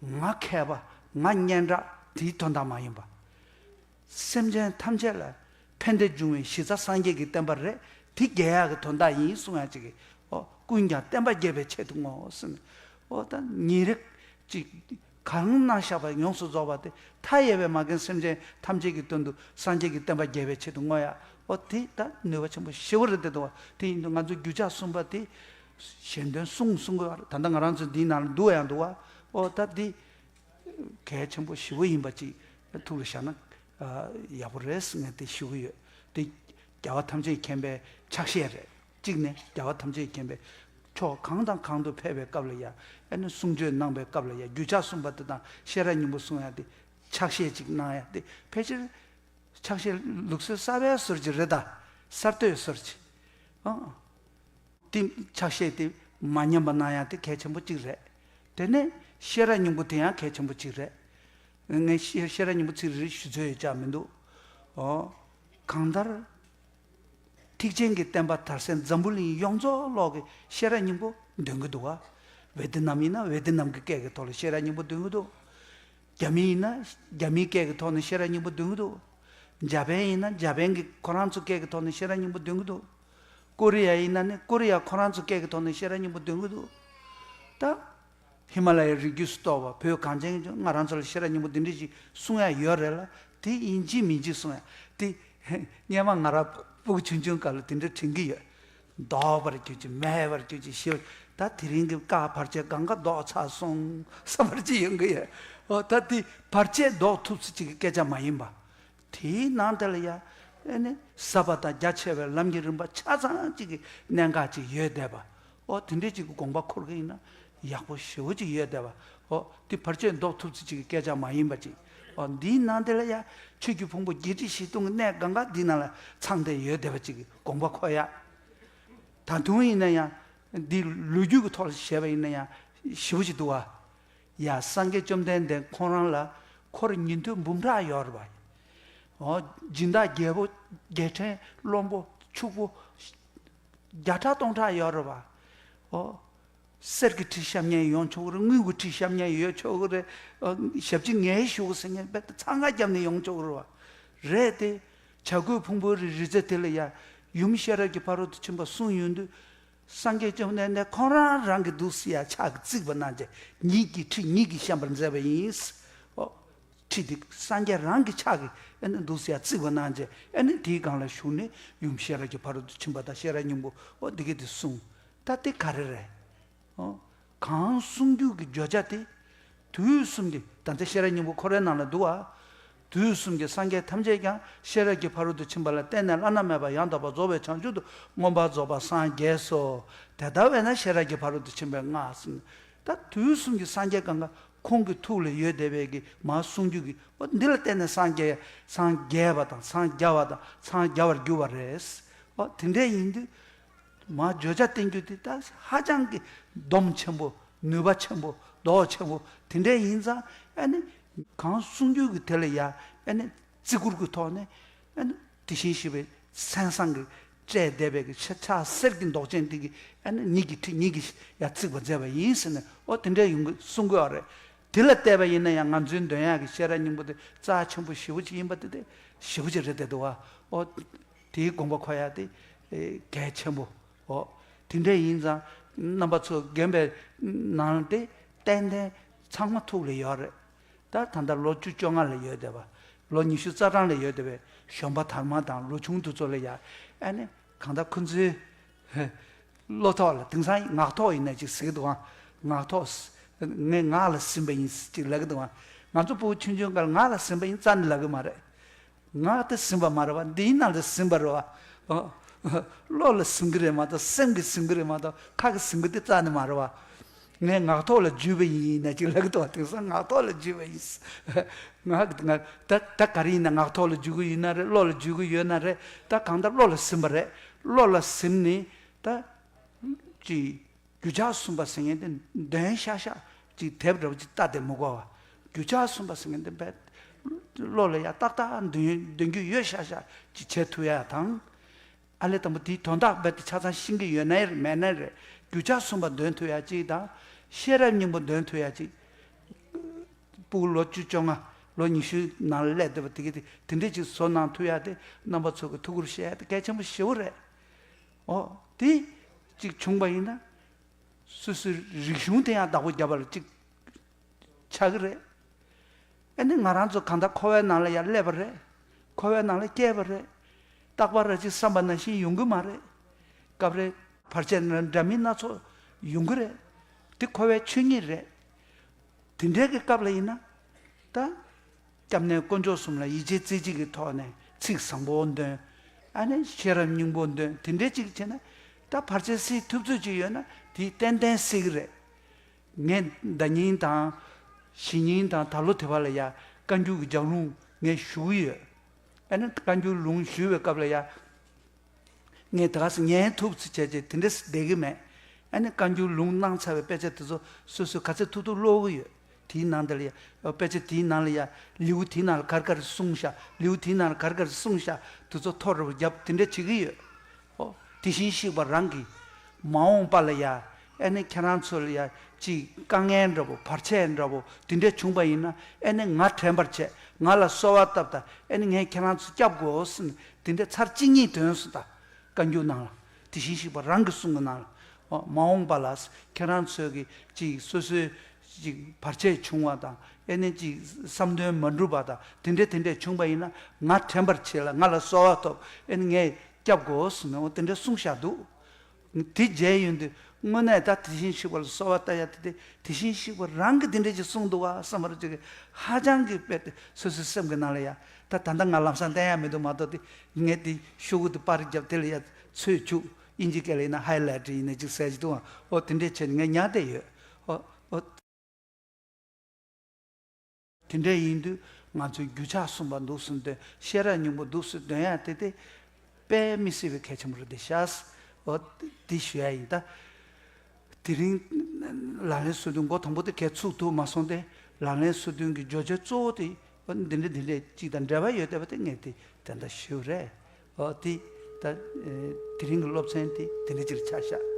ང་མཁས་པ། ང་སྙན་གྲགས་དེའི་དོན་དག་མ་ཡིན་པ། སེམས་ཅན་ཐམས་ཅད་ལ་ཕན་བདེ་འབྱུང་བའི་གཞི་རྩ་སངས་རྒྱས་ཀྱི་བསྟན་པ་རེད། དེ་རྒྱས་ཡག་གི་དོན་དག་ཡིན་གསུང་ཡག་ཅིག་གིས། ཨོ། ཀུན་ཀྱང་བསྟན་པ་རྒྱས་པའི་ཆེད་དུ་བསྔོ་ཟེར་ནས། ཨོ། ད་ཉིན་རེ་གཅིག་གང་གནང་བཞག་པ་ཡོངས་སུ་རྫོགས་པ་དེ་མཐའ་ཡས་པའི་མ་རྒན་སེམས་ཅན་ཐམས་ཅད་ཀྱི་དོན་དུ་སངས་རྒྱས་ཀྱི་བསྟན་པ་རྒྱས་པའི་ཆེད་དུ་བསྔོ་ཡག་ཨོ། དེ་ད་ནུས་པ་ཆེན་པོ་ཞེ་པོ་རེད་དེ་འདུག་བ། དེ་ཡིན་དུས་ང་ཚོ་རྒྱུ་ཆ་གསུམ་པ་དེ་ཞལ་འདོན་གསུང་གསུང་དགོས་པ་རེད། ད་ལྟ་ང་རང་ཚོ་འདིའི་ནང་ལ་འདུག་ཡང་འདུག་བ། ཨོ། ད་འདི་གལ་ཆེན་པོ་ཞེ་པོ་ཡིན་པ་ཅིག་ཐུགས་ལ་བཞག་ན་ཡག་པོ་རེད་ཟེར་ནས་དེ་ཞུ་གི་ཡོད། དེ་རྒྱལ་བ་ཐམས་ཅད་མཁྱེན་པའི་ཕྱག་བཞེས་རེད། གཅིག་ནས་རྒྱལ་བ་ཐམས་ཅད་མཁྱེན་པའི་ཕྱོགས་གང་དང་གང་དུ་ཕེབས་པའི་སྐབས་ལ་ཡང་ཨ་ནི་གསུང་ཆོས་གནང་པའི་སྐབས་ལ་ཡང་རྒྱུ་ཆ་གསུམ་པ་དེ་དང་ཤེས་རབ་སྙིང་པོ་གསུང་ཡག་དེ་ཕྱག་བཞེས་ཅིག་གནང་ཡག་དེ་ཕལ་ཆེར་ ཕྱག་བཞེས་ལུགས་སྲོལ་གསར་པའི་སོར་གྱི་རེད་ད། གསར་གཏོད་སོར་གྱི། ཨང་། དེ་ཕྱག་བཞེས་དེ་མ་ཉམས་པ་གནང་ཡ་དེ་གལ་ཆེན་པོ་གཅིག་རེད། དེ་ནས་བཤད་ར་སྙིང་པོ་དེ་ཡང་གལ་ཆེན་པོ་གཅིག་རེད། ངས་བཤད་བཤད་ར་སྙིང་པོ་ཚིག་རེ་རེ་ཞུ་ཚོད་ཡོད་ཅག་མི་འདུག་ཨོ། གང་ལྟར། ཐེག་ཆེན་གྱི་བསྟན་པ་དར་སའི་འཛམ་བུ་གླིང་ཡོངས་རྫོགས་ལོག་གི་བཤད་ར་སྙིང་པོ་འདོན་གྱི་འདུག་བ། ཝེ་ཏི་ནམ་ཡིན་ན་ཝེ་ཏི་ནམ་གྱི་སྐད་ཀྱི་ཐོག་ལ་བཤད་ར་སྙིང་པོ་འདོན་གྱི་འདུག་རྒྱ་མི་ཡིན་ན་རྒྱ་མིའི་སྐད་ཀྱི་ཐོག་ནས་བཤད་ར་སྙིང་པོ་འདོན་གྱི་འདུག་འཇར་པན་ཡིན་ན་འཇར་པན་གྱི་ཁོ་རང་ཚོ་སྐད་ཀྱི་ཐོག་ནས་བཤད་ར་སྙིང་པོ་འདོན་གྱི་འདུག་ཀོ་རི་ཡ་ཡིན་ན་ནི་ཀོ་རི་ཡ་ཁོ་རང་ཚོ་སྐད་ཀྱི་ཐོག་ནས་བཤད་ར་སྙིང་པོ་འདོན་གྱི་འདུག་ད། ཧི་མ་ལ་ཡའི་རི་རྒྱུད་སུ་གཏོགས་པ་བོད་གངས་ཅན་གྱི་ང་རང་ཚོ་ལ་བཤད་ར་སྙིང་པོ་འདི་འདྲ་ཞིག་གསུང་ཡ་ཡོད་རེད་ལ། དེ་ཡིན་གཅིག་མིན་གཅིག་གསུང་ཡ་དེ། སྔོན་མ་ང་རང་སྤུ་གུ་ཆུང་ཆུང་སྐབས་ལ་དེ་འདྲ་དྲན་གྱི་ཡོད། ལྡོག་པར་གྱུར་ཅིག་མེད་པར་གྱུར་ཅིག་ཞེས། ད་དེ་རིང་གི་བཀའ་བར་ཆད་གང་ག་ལྡོག་ཚར་སོང་བསམ་པར་ཅིག་ཡོང་གི་ཡོད། ཨོ་ད་དེ་བར་ཆད་ལྡོག་ཐུབ་ཚུལ་ཅིག་གི་སྐད་ཆ་མ་ཡིན་པ། དེའི་ནང་དེ་ལ་ཡ། ཨེ་ནི་ཟབ་པ་དང་རྒྱ་ཆེ་བའི་ལམ་གྱི་རིམ་པ་ཆ་ཚང་གཅིག་གི་གནད་འགག་ཅིག་ཡོད་བསྡད་པ། ཨོ་དེ་འདྲའི་ཅིག་གི་དགོངས་པ་འཁོར་གྱི་ཡིན་ན་ཡག་པོ་ཞེ་པོ་ཅིག་ཡོད་བསྡད་པ། ཨོ་དེ་བར་ཆད་ཟློག་ཐུབ་ཚུལ་ཅིག་གི་སྐད་ཆ་མ་ཡིན་པ་ཅིག་ཨོ་འདིའི་ནང་དེ་ལ་ཡ་ཆོས་ཀྱི་ཕུང་པོ་བརྒྱད་ཁྲི་བཞི་སྟོང་གི་གནད་གང་ག་འདིའི་ནང་ལ་ཚང་བསྡད་ཡོད་བསྡད་པ་ཅིག་གི་དགོངས་པ་འཁོར་ཡ། ད་དུང་ཡིན་ན་ཡང་འདི་ལོ་རྒྱུས་ཀྱི་ཐོག་ལ་བཤད་པ་ཡིན་ན་ཡང་ཞེ་པོ་ཅིག་འདུག་བ། ཡ་སངས་རྒྱས་བཅོམ་ལྡན་འདས་ཁོང་རང་ལ་འཁོར་ཉན་ཐོས་འབུམ་ཕྲག་ཡོད་རེད་པ། ཨོ་སྦྱིན་བདག་རྒྱལ་པོ་རྒྱལ་ཕྲན་བློན་པོ་ཕྱུག་པོ་བརྒྱ་ཕྲག་སྟོང་ཕྲག་ཡོད་རེད་པ། ཨོ་གསེར་གྱི་ཁྲི་བཤམས་མཁན་ཡོང་ཆོག་གི་རེད། དངུལ་གྱི་ཁྲི་བཤམས་མཁན་ཡོད་ཆོག་གི་རེད། ཨོ་ཞབས་ཕྱི་ངལ་ཞུ་གི་ཟེར་མཁན་དཔེ་ཚང་ཁ་བརྒྱབ་ནས་ཡོང་ཆོག་གི་རེད་པ། རེད་དེ། བྱ་རྒོད་ཕུང་པོའི་རི་རི་རྩེ་དེ་ལ་ཡ། ཡུམ་ཤེས་རབ་ཀྱི་ཕ་རོལ་ཏུ་ཕྱིན་པ་གསུངས་ཡོང་དུས། སངས་རྒྱས་བཅོམ་ལྡན་འདས་ཁོང་རང་རང་གི་འདུག་སེ་ཡ་ཕྱག་གིས་བརྩིགས་པ་གནང་བྱས་ཉིད་ཀྱི་ཁྲི་ཉིད་ཀྱིས་བཤམས་པར་མཛད་པ་ཡིན། ཨོ། ཁྲི་དེ་སངས་རྒྱས་རང་གི་ཕྱག་གིས་ཨ་ནི་འདུག་སེ་ཡ་བརྩིགས་པ་གནང་བྱས་ཨ་ནི་དེའི་སྒང་ལ་བཞུགས་ནས་ཡུམ་ཤེས་རབ་ཀྱི་ཕ་རོལ་ཏུ་ཕྱིན་པ་དང་ཤེས་རབ་སྙིང་པོ་ཨོ་འདི་ག་དེ་གསུངས། ད་དེ་ག་རེ་རེད། ཨོ། གང་གསུང་རྒྱུ་གི་བརྗོད་བྱ་དེ། དུས་གསུམ་གྱི་ད་ལྟ་ཤེས་རབ་སྙིང་པོ་འཁོར་བའི་ནང་ལ་འདུག་བ། དུས་གསུམ་གྱི་སངས་རྒྱས་ཐམས་ཅད་ཀྱང་ཤེས་རབ་ཀྱི་ཕ་རོལ་ཏུ་ཕྱིན་པ་ལ་བརྟེན་ནས་བླ་ན་མེད་པ་ཡང་དག་པར་རྫོགས་པའི་བྱང་ཆུབ་ཏུ་མངོན་པར་རྫོགས་པར་སངས་རྒྱས་སོ། དེ་ལྟ་བས་ན་ཤེས་རབ་ཀྱི་ཕ་རོལ་ཏུ་ཕྱིན་པའི་སྔགས་ཟེར། ད་དུས་གསུམ་གྱི་སངས་རྒྱས་གང་ག་ཁོང་གི་ཐུགས་ལ་ཡོད་བསྡད་པའི་གི་མར་གསུང་རྒྱུ་གི་འོ་འདི་ལ་བརྟེན་ནས་སངས་རྒྱས་སངས་རྒྱས་པ་དང་སངས་རྒྱ་བ་དང་སངས་རྒྱ་བར་གྱུར་པ་རེད། འོ་དེ་འདྲ་ཡིན་དུས། མར་བརྗོད་བྱ་བསྟན་རྒྱུ་དེ་ད་ཧ་ཅང་གི་སྡོམ་ཆེན་པོ་ནུས་པ་ཆེན་པོ་རྡོ་ཆེན་པོ་དེ་འདྲ་ཡིན་ཙང་ཨ་ནི་གང་གསུང་རྒྱུ་གི་དེ་ལ་ཡ་ཨ་ནི་བརྩི་བཀུར་གི་ཐོག་ནས་ཨ་ནི་དེ་བཞིན་གཤེགས་པའི་མཚན་བཟང་གི་སྤྲས་བསྡད་པའི་གི་ཕྱག་གསེར་གྱི་མདོག་ཅན་དེ་གི་ཨ་ནི་ཉིད་ཀྱི་ཁྲི་ཉིད་ཀྱིས་ཡ་བརྩིགས་པ་མཛད་པ་ཡིན་ཟེར་ནས་འོ་དེ་འདྲ་ཡོང་གི་གསུང་གི་ཡོད་རེད། དེ་ལ་བལྟས་པ་ཡིན་ན་ཡང་ང་ཚོའི་འདོན་ཡག་གི་ཤེས་རབ་སྙིང་པོ་དེ་རྩ་ཆེན་པོ་ཞེ་པོ་ཅིག་ཡིན་པ་དེ་དེ་ཞེ་པོ་ཅིག་རེད་བསྡད་འདུག་བ། འོ། དེའི་དགོངས་པ་འཁོར་ཡག་དེ་གལ་ཆེན་པོ། འོ། དེ་འདྲ་ཡིན་ཙང་རྣམ་པ་ཚོ་རྒན་པའི་ནང་དེ་ཏན་ཏན་ཚང་མ་ཐུགས་ལ་ཡོད་རེད། ད་ད་ལྟ་ལོ་བཅུ་བཅོ་ལྔ་ལ་ཡོད་བསྡད་པ། ལོ་ཉི་ཤུ་རྩ་གྲངས་ལ་ཡོད་བསྡད་པའི་གཞོན་པ་དར་མ་དང་ལོ་ཆུང་དེ་ཚོ་ལ་ཡ་ཨ་ནི་གང་ལྟར་ཁོ་ཚོའི་བློ་ཐོག་ལ་དེང་སང་ངག་ཐོག་ཡིན་ན་ཅིག་ཟེར་གི་འདུག་ཨང་། ངག་ཐོག་ངས་ངག་ལ་ཟིན་པ་ཡིན་ཅིག་ལབ་གི་འདུག་ཨང་། ང་ཚོ་ཕྲུ་གུ་ཆུང་ཆུང་སྐབས་ལ་ངག་ལ་ཟིན་པ་ཡིན་རྩ་ནས་ལབ་གི་མ་རེད། ངག་དེ་ཟིན་པ་མ་རེད་བ། འདིའི་ནང་ལ་ཟིན་པ་རེད་བ། ཨོ། བློ་ལ་ཟིན་གི་རེད་མ་གཏོགས་སེམས་ཀྱིས་ཟིན་གི་རེད་མ་གཏོགས་ཁ་གིས་ཟིན་གི་དེ་རྩ་ནས་མ་རེད་བ། ངས་ངག་ཐོག་ལ་འཇུས་པ་ཡིན་ན་ཅིག་ལབ་གི་འདུག་བ། དེང་སང་ངག་ཐོག་ལ་འཇུས་པ་ཡིན། ངག་གི་ངག་ད་ད་ག་རེ་ཡིན་ན་ངག་ཐོག་ལ་འཇུ་གི་ཡོད་ན་རེད། བློ་ལ་འཇུ་གི་ཡོད་ན་རེད། ད་གང་ལྟར་བློ་ལ་ཟིན་པ་རེད། བློ་ལ་ཟིན་ནས་ད་ཅིག་རྒྱུ་ཆ་གསུམ་པ་ཟེར་མཁན་དེ་འདོན་ཤག་ཤག་ཅིག་དེབ་འདྲ་བོ་ཅིག་ལྟ་དེ་མི་དགོས་པ། རྒྱུ་ཆ་གསུམ་པ་ཟེར་མཁན་དེ་བས་བློ་ལ་ཡ་ཏག་ཏག་འདོན་འདོན་རྒྱུ་ཡོད་ཤག་ཤག་ཅིག་བྱེད་ཐུབ་ཡ་དང་། ཨ་ལས་དང་པོ་དེའི་དོན་དག་རྦད་དེ་ཆ་ཚང་ཤེས་ཀྱི་ཡོད་ན་རེད་མེད་ན་རེད། རྒྱུ་ཆ་གསུམ་པ་འདོན་ཐུབ་ཡ་ཅིག་དང་། ཤེས་རབ་སྙིང་པོ་འདོན་ཐུབ་ཡ་ཅིག་སྤུ་གུ་ལོ་བཅུ་བཅོ་ལྔ་ལོ་ཉི་ཤུ་ནང་ལ་སླེབས་བསྡད་པ་དེ་གི་དེ་དེ་འདྲས་ཅིག་བཟོ་གནང་ཐུབ་ཡ་དེ་རྣམ་པ་ཚོ་གི་ཐུགས་ཁུར་བཞེས་ཡ་དེ་གལ་ཆེན་པོ་ཞེ་པོ་རེད། ཨོ། དེ་གཅིག་བྱུང་པ་ཡིན་ན། སོ་སོའི་རིག་གཞུང་དེ་ཡང་བདག་པོ་བརྒྱབ་པ་ལ་གཅིག་ཆགས་ཀྱི་རེད། ཨ་ནི་ང་རང་ཚོ་གང་ལྟར་འཁོར་བའི་ནང་ལ་ཡང་སླེབས་པ་རེད། འཁོར་བའི་ནང་ལ་སྐྱེས་པ་རེད། རྟག་པར་ར་ཅིག་བསམ་པ་ནང་བཞིན་ཡོང་གི་མ་རེད། སྐབས་རེ་བར་ཆད་འདྲ་མིན་སྣ་ཚོགས་ཡོང་གི་རེད། དེ་འཁོར་བའི་ཆོས་ཉིད་རེད། དེ་འདྲའི་གི་སྐབས་ལ་ཡིན་ན། ད། སྐྱབས་གནས་དཀོན་མཆོག་གསུམ་ལ་ཡིད་ཆེས་རྩེ་གཅིག་གི་ཐོག་ནས་ཚིག་བཟང་པོ་འདོན། ཨ་ནི་ཤེས་རབ་སྙིང་པོ་འདོན་དེ་འདྲའི་གཅིག་བྱས་ན། ད་བར་ཆད་སེལ་ཐུབ་ཚོད་ཅིག་ཡོད་ན་དེ་ཏན་ཏན་སེལ་གི་རེད། ངས་ཟླ་ཉིན་དང་། གཞེས་ཉིན་དང་ད་ལོ་དེ་བར་ལ་ཡ་བཀའ་འགྱུར་གྱི་ལྗགས་ལུང་ངས་ཞུ་གི་ཡོད། ཨ་ནི་བཀའ་འགྱུར་ལུང་ཞུས་པའི་སྐབས་ལ་ཡ། ངས་དེ་ག་སེ་ཉན་ཐུབ་ཚེ་བྱས་རྗེས་དེ་འདྲས་བསྡད་ཀྱི་མེད། ཨ་ནི་བཀའ་འགྱུར་ལུང་གནང་ཚར་བའི་དཔེ་ཆ་དེ་ཚོ་སོ་སོས་ག་ཚོད་ཐུབ་ཐུབ་ཀློག་གི་ཡོད། དེའི་ནང་དེ་ལ་ཡ། དཔེ་ཆ་དེའི་ནང་ལ་ཡ། ལེའུ་དེའི་ནང་ལ་ག་རེ་ག་རེ་གསུངས་ཤག་ལེའུ་དེའི་ནང་ལ་ག་རེ་ག་རེ་གསུངས་ཤག་དེ་ཚོ་ཐོ་རེ་བརྒྱབ་དེ་འདྲས་བྱེད་ཀྱི་ཡོད། ཨོ། དེ་བཞིན་གཤེགས་པ་རང་གིས་མ་འོངས་པ་ལ་ཡ། ཨེ་ནི་ཁྱེད་རང་ཚོ་ལ་ཡ་ཅིག་དཀའ་ངལ་འདྲ་པོ་བར་ཆད་འདྲ་པོ་དེ་འདྲས་བྱུང་པ་ཡིན་ན། ཨེ་ནི་ང་དྲན་པར་བྱས། ང་ལ་གསོལ་བ་བཏབ་དང་། ཨེ་ནི་ངས་ཁྱེད་རང་ཚོ་སྐྱབས་དགོས་ཟེར་ནས་དེ་འདྲས་ཚར་གཅིག་གཉིས་འདོན་སོང་ད། བཀའ་འགྱུར་ནང་ལ། དེ་བཞིན་གཤེགས་པ་རང་གི་གསུང་གི་ནང་ལ། ཨོ། མ་འོངས་པ་ལ་ཁྱེད་རང་ཚོས་ཀྱི་ཅིག་སོ་སོའི་ཅིག་བར་ཆད་བྱུང་བ་དང་། ཨེ་ནི་ཅིག་བསམ་དོན་མ་འགྲུབ་པ་དང་དེ་འདྲས་དེ་འདྲས་བྱུང་པ་ཡིན་ན། ང་དྲན་པར་བྱས་ལ་ང་ལ་གསོལ་བ་ཐོབ། ཨེ་ནི་ངས་སྐྱབས་དགོས་ཟེར་ནས། འོ། དེ་འདྲས་གསུངས་བཞག་འདུག་དེ་མཇལ་ཡོང་དུས་དངོས་གནས་ད་དེ་བཞིན་གཤེགས་པ་ལ་གསོལ་བ་བཏབ་ཡ་དེ། དེ་དེ་བཞིན་གཤེགས་པ་རང་གིས་དེ་འདྲས་ཅིག་གསུངས་འདུག་བ་བསམ་པར་ཅིག་ཧ་ཅང་གི་དཔེ་དེ་སོ་སོའི་སེམས་ཀྱི་ནང་ལ་ཡ། ད་ད་ལྟ་ང་ལམ་སང་བསྟན་ཡ་མི་འདུག་མ་གཏོགས་དེ། ངས་དེ་ཤོག་གུ་དེ་པར་བརྒྱབ་དེ་ལ་ཡ་ཚོས་བཅུག་དབྱིན་ཇི་སྐད་ལ་ཡིན་ན་ཧའི་ལའི་ཊི་ཡིན་ན་ཅིག་ཟེར་གྱི་འདུག་ཨ། ཨོ། དེ་འདྲས་བྱས་ནས་ངས་ཉར་བསྡད་ཡོད། ཨོ། ཨོ། དེ་འདྲ་ཡིན་དུས་ང་ཚོས་རྒྱུ་ཆ་གསུམ་པ་འདུག་སེ་འདོན། ཤེས་རབ་སྙིང་པོ་འདུག་སེ་འདོན་ཡ་དེ་དེ་དཔེ་མི་སྲིད་པའི་གལ་ཆེན་པོ་རེད་དེ་ཤག་ཨོ། དེ་ཞུ་ཡ་ཡིན་ད། དེ་རིང་ལག་ལེན་སོ་བདུན་འགོ་དང་པོ་དེ་གས་ཚུགས་ཐུབ་མ་སོང་སྟེ། ལག་ལེན་སོ་བདུན་གྱི་བརྗོད་བྱ་གཙོ་བོ་དེ། ཨོ། འདི་འདྲ་འདི་འདྲ་ཅིག་དང་འབྲེལ་བ་ཡོད་བསྡད་པ་དེ་ངས་དེ་དེ་འདྲ་ཞུས་རེད། ཨོ། དེ་ད་དེ་རིང་གི་སློབ་ཚན་དེ་དེ་འདྲ་ཅིག་ཆགས་ཤག